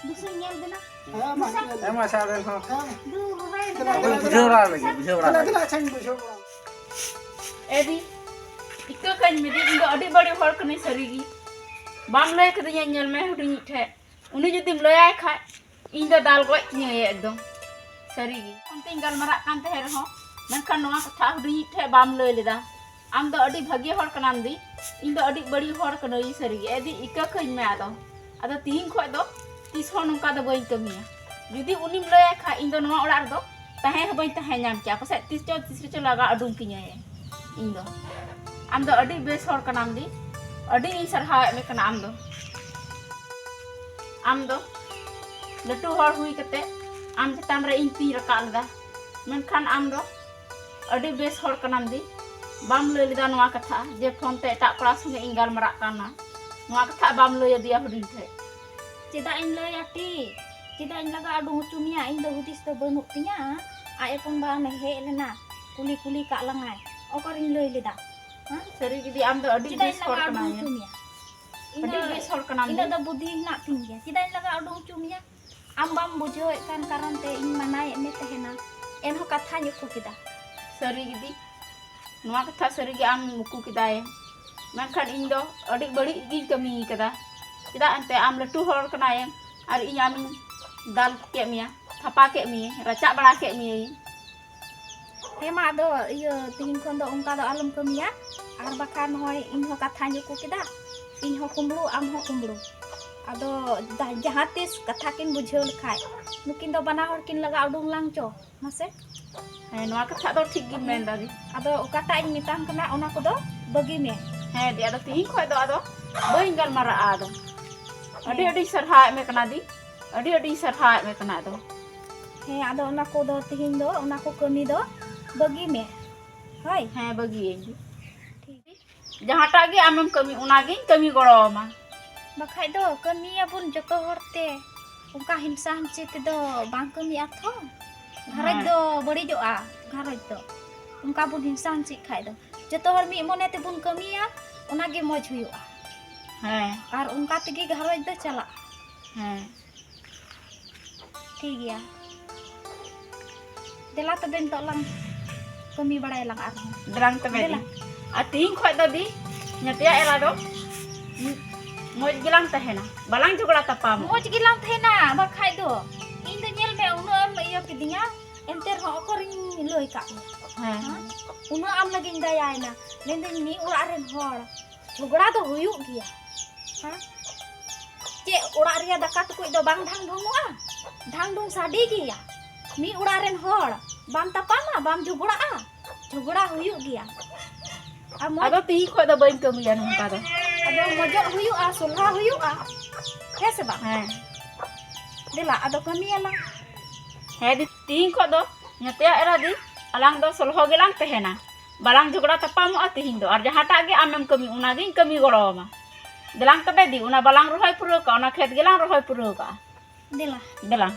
ᱫᱩᱥᱩᱧ ᱧᱮᱞ ᱵᱮᱱᱟ᱾ ᱦᱮᱸ, ᱢᱟ, ᱫᱩᱥᱟ᱾ ᱧᱮᱞ ᱦᱮᱸ, ᱢᱟ, ᱥᱟᱨ, ᱟᱵᱮᱱ ᱦᱚᱸ᱾ ᱦᱮᱸ᱾ ᱫᱩ ᱨᱚᱦᱚᱭ ᱫᱮᱞᱟ, ᱵᱮᱱᱟ᱾ ᱫᱮᱞᱟ, ᱵᱩᱡᱷᱟᱹᱣ ᱵᱟᱲᱟ ᱞᱟᱹᱜᱤᱫ, ᱵᱩᱡᱷᱟᱹᱣ ᱵᱟᱲᱟ ᱫᱮᱞᱟ, ᱞᱟᱹᱜᱤᱫ᱾ ᱫᱮᱞᱟ, ᱟᱪᱪᱷᱟᱧ ᱵᱩᱡᱷᱟᱹᱣ ᱵᱟᱲᱟ᱾ ᱮ ᱫᱤ, ᱤᱠᱟᱹ ᱠᱟᱹᱧ ᱢᱮ ᱫᱤ, ᱤᱧ ᱫᱚ ᱟᱹᱰᱤ ᱵᱟᱹᱲᱤᱡ ᱦᱚᱲ ᱠᱟᱹᱱᱟᱹᱧ ᱥᱟᱹᱨᱤ ᱜᱮ᱾ ᱵᱟᱢ ᱞᱟᱹᱭ ᱠᱟᱹᱫᱤᱧᱟ, ᱧᱮᱞ ᱢᱮ ᱦᱩᱰᱤᱧᱤᱡ ᱴᱷᱮᱡ᱾ ᱩᱱᱤ ᱡᱩᱫᱤᱢ ᱞᱟᱹᱭᱟᱭ ᱠᱷᱟᱡ, ᱤᱧ ᱫᱚ ᱫᱟᱞ ᱜᱚᱡ ᱠᱤᱧᱟᱹᱭ ᱮᱠᱫᱚᱢ᱾ ᱥᱟᱹᱨᱤ ᱜᱮ᱾ ᱚᱱᱛᱮᱧ ᱜᱟᱞᱢᱟᱨᱟᱜ ᱠᱟᱱ ᱛᱟᱦᱮᱸ ᱨᱮᱦᱚᱸ, ᱢᱮᱱᱠᱷᱟᱱ ᱱᱚᱣᱟ ᱠᱟᱛᱷᱟ ᱦᱩᱰᱤᱧᱤᱡ ᱴᱷᱮᱡ ᱵᱟᱢ ᱞᱟᱹᱭ ᱞᱮᱫᱟ᱾ ᱟᱢ ᱫᱚ ᱟᱹᱰᱤ ᱵᱷᱟᱜᱮ ᱦᱚᱲ ᱠᱟᱱᱟᱢ ᱫᱤ, ᱤᱧ ᱫᱚ ᱟᱹᱰᱤ ᱵᱟᱹᱲᱤᱡ ᱦᱚᱲ ᱠᱟᱹᱱᱟᱹᱧ ᱥᱟᱹᱨᱤ ᱜᱮ᱾ ᱮ ᱫᱤ, ᱤᱠᱟᱹ ᱠᱟᱹᱧ ᱢᱮ ᱟᱫᱚ᱾ ᱟᱫᱚ ᱛᱤᱦᱤᱧ ᱠᱷᱚᱡ ᱫᱚ ᱛᱤᱥ ᱦᱚᱸ ᱱᱚᱝᱠᱟ ᱫᱚ ᱵᱟᱹᱧ ᱠᱟᱹᱢᱤᱭᱟ᱾ ᱡᱩᱫᱤ ᱩᱱᱤᱢ ᱞᱟᱹᱭᱟᱭ ᱠᱷᱟᱡ, ᱤᱧ ᱫᱚ ᱱᱚᱣᱟ ᱚᱲᱟᱜ ᱨᱮᱫᱚ ᱛᱟᱦᱮᱸ ᱦᱚᱸ ᱵᱟᱹᱧ ᱛᱟᱦᱮᱸ ᱧᱟᱢ ᱠᱮᱭᱟ᱾ ᱯᱟᱥᱮᱡ ᱛᱤᱥ ᱪᱚ ᱛᱤᱥ ᱨᱮᱪᱚ ᱞᱟᱜᱟ ᱩᱰᱩᱝ ᱠᱤᱧᱟᱭ ᱤᱧ ᱫᱚ᱾ ᱟᱢ ᱫᱚ ᱟᱹᱰᱤ ᱵᱮᱥ ᱦᱚᱲ ᱠᱟᱱᱟᱢ ᱫᱤ, ᱟᱹᱰᱤ ᱤᱧ ᱥᱟᱨᱦᱟᱣᱮᱫ ᱢᱮ ᱠᱟᱱᱟ ᱟᱢ ᱫᱚ᱾ ᱟᱢ ᱫᱚ ᱞᱟᱹᱴᱩ ᱦᱚᱲ ᱦᱩᱭ ᱠᱟᱛᱮ ᱟᱢ ᱪᱮᱛᱟᱱ ᱨᱮ ᱤᱧ ᱛᱤᱧ ᱨᱟᱠᱟᱵ ᱞᱮᱫᱟ, ᱢᱮᱱᱠᱷᱟᱱ ᱟᱢ ᱫᱚ ᱟᱹᱰᱤ ᱵᱮᱥ ᱦᱚᱲ ᱠᱟᱱᱟᱢ ᱫᱤ᱾ ᱵᱟᱢ ᱞᱟᱹᱭ ᱞᱮᱫᱟ ᱱᱚᱣᱟ ᱠᱟᱛᱷᱟ ᱡᱮ ᱯᱷᱳᱱ ᱛᱮ ᱮᱴᱟᱜ ᱠᱚᱲᱟ ᱥᱚᱸᱜᱮ ᱤᱧ ᱜᱟᱞᱢᱟᱨᱟᱜ ᱠᱟᱱᱟ, ᱱᱚᱣᱟ ᱠᱟᱛᱷᱟ ᱵᱟᱢ ᱞᱟᱹᱭ ᱟᱫᱮᱭᱟ ᱦᱩᱰᱤᱧ ᱴᱷᱮᱡ᱾ ᱪᱮᱫᱟᱜ ᱤᱧ ᱞᱟᱹᱭᱟ ᱴᱤ? ᱪᱮᱫᱟᱜ ᱤᱧ ᱞᱟᱜᱟ ᱩᱰᱩᱝ ᱦᱚᱪᱚ ᱢᱮᱭᱟ? ᱤᱧ ᱫᱚ ᱦᱩᱫᱤᱥ ᱫᱚ ᱵᱟᱹᱱᱩᱜ ᱛᱤᱧᱟ᱾ ᱟᱡ ᱦᱚᱯᱚᱱ ᱵᱟ ᱚᱸᱰᱮ ᱦᱮᱡ ᱞᱮᱱᱟ, ᱠᱩᱞᱤ ᱠᱩᱞᱤ ᱠᱟᱜ ᱞᱟᱝᱟᱭ, ᱚᱠᱟᱨᱤᱧ ᱞᱟᱹᱭ ᱞᱮᱫᱟ? ᱦᱮᱸ? ᱥᱟᱹᱨᱤ ᱜᱮ ᱫᱤ, ᱟᱢ ᱫᱚ ᱟᱹᱰᱤ ᱪᱮᱫᱟᱜ ᱵᱮᱥ ᱤᱧ ᱦᱚᱲ ᱞᱟᱜᱟ ᱩᱰᱩᱝ ᱠᱟᱱᱟᱭᱮᱢ᱾ ᱦᱚᱪᱚ ᱢᱮᱭᱟ? ᱤᱧ ᱟᱹᱰᱤ ᱫᱚ ᱵᱮᱥ ᱦᱚᱲ ᱠᱟᱱᱟᱢ ᱤᱱᱟᱹᱜ ᱫᱤ᱾ ᱫᱚ ᱵᱩᱫᱷᱤ ᱦᱮᱱᱟᱜ ᱛᱤᱧ ᱜᱮᱭᱟ, ᱪᱮᱫᱟᱜ ᱤᱧ ᱞᱟᱜᱟ ᱩᱰᱩᱝ ᱦᱚᱪᱚ ᱢᱮᱭᱟ? ᱟᱢ ᱵᱟᱢ ᱵᱩᱡᱷᱟᱹᱣᱮᱫ ᱠᱟᱱ ᱠᱟᱨᱚᱱ ᱛᱮ ᱤᱧ ᱢᱟᱱᱟᱭᱮᱫ ᱢᱮ ᱛᱟᱦᱮᱱᱟ, ᱮᱱᱦᱚᱸ ᱠᱟᱛᱷᱟᱧ ᱩᱠᱩ ᱠᱮᱫᱟ᱾ ᱥᱟᱹᱨᱤ ᱜᱮ ᱫᱤ, ᱱᱚᱣᱟ ᱠᱟᱛᱷᱟ ᱥᱟᱹᱨᱤ ᱜᱮ ᱟᱢ ᱩᱠᱩ ᱠᱮᱫᱟᱭ, ᱢᱮᱱᱠᱷᱟᱱ ᱤᱧ ᱫᱚ ᱟᱹᱰᱤ ᱵᱟᱹᱲᱤᱡ ᱜᱤᱧ ᱠᱟᱹᱢᱤ ᱠᱟᱫᱟ᱾ ᱪᱮᱫᱟᱜ ᱮᱱᱛᱮ ᱟᱢ ᱞᱟᱹᱴᱩ ᱦᱚᱲ ᱠᱟᱱᱟᱭᱮᱢ ᱟᱨ ᱤᱧ ᱟᱢᱤᱧ ᱫᱟᱞ ᱠᱮᱫ ᱢᱮᱭᱟ, ᱛᱷᱟᱯᱟ ᱠᱮᱫ ᱢᱮᱭᱟᱹᱧ, ᱨᱟᱪᱟᱜ ᱵᱟᱲᱟ ᱠᱮᱫ ᱢᱮᱭᱟᱹᱧ᱾ ᱦᱮᱸ ᱢᱟ, ᱟᱫᱚ ᱤᱭᱟᱹ, ᱛᱤᱦᱤᱧ ᱠᱷᱚᱱ ᱫᱚ ᱚᱱᱠᱟ ᱫᱚ ᱟᱞᱚᱢ ᱠᱟᱹᱢᱤᱭᱟ᱾ ᱟᱨ ᱵᱟᱠᱷᱟᱱ ᱱᱚᱜᱼᱚᱭ ᱤᱧ ᱦᱚᱸ ᱠᱟᱛᱷᱟᱧ ᱩᱠᱩ ᱠᱮᱫᱟ, ᱤᱧ ᱦᱚᱸ ᱠᱩᱢᱵᱽᱲᱩ, ᱟᱢ ᱦᱚᱸ ᱠᱩᱢᱵᱽᱲᱩ᱾ ᱟᱫᱚ ᱫᱟ-, ᱡᱟᱦᱟᱸ ᱛᱤᱥ ᱠᱟᱛᱷᱟ ᱠᱤᱱ ᱵᱩᱡᱷᱟᱹᱣ ᱞᱮᱠᱷᱟᱡ, ᱱᱩᱠᱤᱱ ᱫᱚ ᱵᱟᱱᱟ ᱦᱚᱲ ᱠᱤᱱ ᱞᱟᱜᱟ ᱩᱰᱩᱝ ᱞᱟᱝ ᱪᱚ, ᱢᱟᱥᱮ᱾ ᱦᱮᱸ, ᱱᱚᱣᱟ ᱠᱟᱛᱷᱟ ᱫᱚ ᱴᱷᱤᱠ ᱜᱮᱢ ᱢᱮᱱ ᱫᱟ ᱫᱤ᱾ ᱟᱫᱚ ᱚᱠᱟᱴᱟᱜ ᱤᱧ ᱢᱮᱛᱟᱢ ᱠᱟᱱᱟ, ᱚᱱᱟ ᱠᱚᱫᱚ ᱵᱟᱹᱜᱤ ᱢᱮ᱾ ᱦᱮᱸ ᱫᱤ, ᱟᱫᱚ ᱛᱤᱦᱤᱧ ᱠᱷᱚᱡ ᱫᱚ ᱟᱫᱚ ᱵᱟᱹᱧ ᱜᱟᱞᱢᱟᱨᱟᱜᱼᱟ ᱟᱫᱚ᱾ ᱟᱹᱰᱤ ᱦᱮᱸ᱾ ᱟᱹᱰᱤᱧ ᱥᱟᱨᱦᱟᱣᱮᱫ ᱢᱮ ᱠᱟᱱᱟ ᱫᱤ, ᱟᱹᱰᱤ ᱟᱹᱰᱤᱧ ᱥᱟᱨᱦᱟᱣᱮᱫ ᱢᱮ ᱠᱟᱱᱟ ᱟᱫᱚ᱾ ᱦᱮᱸ, ᱟᱫᱚ ᱚᱱᱟ ᱠᱚᱫᱚ ᱛᱤᱦᱤᱧ ᱫᱚ, ᱚᱱᱟ ᱠᱚ ᱠᱟᱹᱢᱤ ᱫᱚ ᱵᱟᱹᱜᱤ ᱢᱮ᱾ ᱦᱳᱭ᱾ ᱦᱮᱸ, ᱵᱟᱹᱜᱤᱭᱟᱹᱧ ᱫᱤ᱾ ᱴᱷᱤᱠ᱾ ᱡᱟᱦᱟᱸᱴᱟᱜ ᱜᱮ ᱟᱢᱮᱢ ᱠᱟᱹᱢᱤ, ᱚᱱᱟᱜᱤᱧ ᱠᱟᱹᱢᱤ ᱜᱚᱲᱚ ᱟᱢᱟ᱾ ᱵᱟᱠᱷᱟᱡ ᱫᱚ ᱠᱟᱹᱢᱤᱭᱟᱵᱚᱱ ᱡᱚᱛᱚ ᱦᱚᱲ ᱛᱮ, ᱚᱱᱠᱟ ᱦᱤᱝᱥᱟ ᱦᱤᱝᱥᱤ ᱛᱮᱫᱚ ᱵᱟᱝ ᱠᱟᱹᱢᱤᱜᱼᱟ ᱛᱷᱚ᱾ ᱜᱷᱟᱨᱚᱸᱡᱽ ᱦᱮᱸ᱾ ᱫᱚ ᱵᱟᱹᱲᱤᱡᱚᱜᱼᱟ, ᱜᱷᱟᱨᱚᱸᱡᱽ ᱫᱚ᱾ ᱚᱱᱠᱟ ᱵᱚᱱ ᱦᱤᱝᱥᱟ ᱦᱤᱝᱥᱤᱜ ᱠᱷᱟᱡ ᱫᱚ᱾ ᱡᱚᱛᱚ ᱦᱚᱲ ᱢᱤᱫ ᱢᱚᱱᱮ ᱛᱮᱵᱚᱱ ᱠᱟᱹᱢᱤᱭᱟ, ᱚᱱᱟᱜᱮ ᱢᱚᱡᱽ ᱦᱩᱭᱩᱜᱼᱟ᱾ ᱦᱮᱸ᱾ ᱟᱨ ᱚᱱᱠᱟ ᱛᱮᱜᱮ ᱜᱷᱟᱨᱚᱸᱡᱽ ᱫᱚ ᱪᱟᱞᱟᱜᱼᱟ᱾ ᱦᱮᱸ᱾ ᱴᱷᱤᱠ ᱜᱮᱭᱟ᱾ ᱫᱮᱞᱟ ᱛᱚᱵᱮ ᱱᱤᱛᱚᱜ ᱞᱟᱝ ᱠᱟᱹᱢᱤ ᱵᱟᱲᱟᱭᱟᱞᱟᱝ ᱟᱨᱦᱚᱸ᱾ ᱫᱮᱞᱟᱝ ᱛᱚᱵᱮ ᱫᱮᱞᱟ᱾ ᱫᱤ᱾ ᱟᱨ ᱛᱤᱦᱤᱧ ᱠᱷᱚᱡ ᱫᱚ ᱫᱤ, ᱧᱟᱛᱭᱟ ᱮᱨᱟ ᱫᱚ ᱢᱚᱡᱽ ᱜᱮᱞᱟᱝ ᱛᱟᱦᱮᱱᱟ, ᱵᱟᱞᱟᱝ ᱡᱷᱚᱜᱽᱲᱟ ᱛᱟᱯᱟᱢᱚᱜᱼᱟ᱾ ᱢᱚᱡᱽ ᱜᱮᱞᱟᱝ ᱛᱟᱦᱮᱱᱟ, ᱵᱟᱠᱷᱟᱡ ᱫᱚ ᱤᱧ ᱫᱚ ᱧᱮᱞ ᱢᱮ, ᱩᱱᱟᱹᱜ ᱮᱢ ᱤᱭᱟᱹ ᱠᱤᱫᱤᱧᱟ, ᱮᱱᱛᱮ ᱨᱮᱦᱚᱸ ᱚᱠᱚᱨᱤᱧ ᱞᱟᱹᱭ ᱠᱟᱜ ᱢᱮᱭᱟ? ᱦᱮᱸ᱾ ᱦᱮᱸ? ᱩᱱᱟᱹᱜ ᱟᱢ ᱞᱟᱹᱜᱤᱫ ᱤᱧ ᱫᱟᱭᱟᱭᱮᱱᱟ, ᱢᱮᱱᱫᱟᱹᱧ ᱢᱤᱫ ᱚᱲᱟᱜ ᱨᱮᱱ ᱦᱚᱲ ᱡᱷᱚᱜᱽᱲᱟ ᱫᱚ ᱦᱩᱭᱩᱜ ᱜᱮᱭᱟ᱾ ᱦᱮᱸ? ᱪᱮᱫ ᱚᱲᱟᱜ ᱨᱮᱭᱟᱜ ᱫᱟᱠᱟ ᱴᱩᱠᱩᱡ ᱫᱚ ᱵᱟᱝ ᱰᱷᱟᱝ ᱰᱷᱩᱝᱚᱜᱼᱟ? ᱰᱷᱟᱝ ᱰᱷᱩᱝ ᱥᱟᱰᱮ ᱜᱮᱭᱟ᱾ ᱢᱤᱫ ᱚᱲᱟᱜ ᱨᱮᱱ ᱦᱚᱲ ᱵᱟᱢ ᱛᱟᱯᱟᱢᱟ, ᱵᱟᱢ ᱡᱷᱚᱜᱽᱲᱟᱜᱼᱟ? ᱡᱷᱚᱜᱽᱲᱟ ᱦᱩᱭᱩᱜ ᱜᱮᱭᱟ᱾ ᱟᱨ ᱢᱚᱡᱽ ᱟᱫᱚ ᱛᱤᱦᱤᱧ ᱠᱷᱚᱡ ᱫᱚ ᱵᱟᱹᱧ ᱠᱟᱹᱢᱤᱭᱟ ᱱᱚᱝᱠᱟ ᱫᱚ᱾ ᱟᱫᱚ ᱢᱚᱡᱚᱜ ᱦᱩᱭᱩᱜᱼᱟ, ᱥᱚᱞᱦᱟ ᱦᱩᱭᱩᱜᱼᱟ, ᱦᱮᱸ ᱥᱮ ᱵᱟᱝ? ᱦᱮᱸ᱾ ᱫᱮᱞᱟ, ᱟᱫᱚ ᱠᱟᱹᱢᱤᱭᱟᱞᱟᱝ᱾ ᱦᱮᱸ ᱫᱤ, ᱛᱤᱦᱤᱧ ᱠᱷᱚᱡ ᱫᱚ ᱧᱟᱛᱭᱟ ᱮᱨᱟ ᱫᱤ, ᱟᱞᱟᱝ ᱫᱚ ᱥᱚᱞᱦᱚ ᱜᱮᱞᱟᱝ ᱛᱟᱦᱮᱱᱟ, ᱵᱟᱞᱟᱝ ᱡᱷᱚᱜᱽᱲᱟ ᱛᱟᱯᱟᱢᱚᱜᱼᱟ ᱛᱤᱦᱤᱧ ᱫᱚ᱾ ᱟᱨ ᱡᱟᱦᱟᱸᱴᱟᱜ ᱜᱮ ᱟᱢᱮᱢ ᱠᱟᱹᱢᱤ, ᱚᱱᱟᱜᱤᱧ ᱠᱟᱹᱢᱤ ᱜᱚᱲᱚᱣᱟᱢᱟ᱾ ᱫᱮᱞᱟᱝ ᱛᱚᱵᱮ ᱫᱤ, ᱚᱱᱟ ᱵᱟᱞᱟᱝ ᱨᱚᱦᱚᱭ ᱯᱩᱨᱟᱹᱣ ᱠᱟᱜᱼᱟ, ᱚᱱᱟ ᱠᱷᱮᱛ ᱜᱮᱞᱟᱝ ᱨᱚᱦᱚᱭ ᱯᱩᱨᱟᱹᱣ ᱠᱟᱜᱼᱟ᱾ ᱫᱮᱞᱟ᱾ ᱫᱮᱞᱟ᱾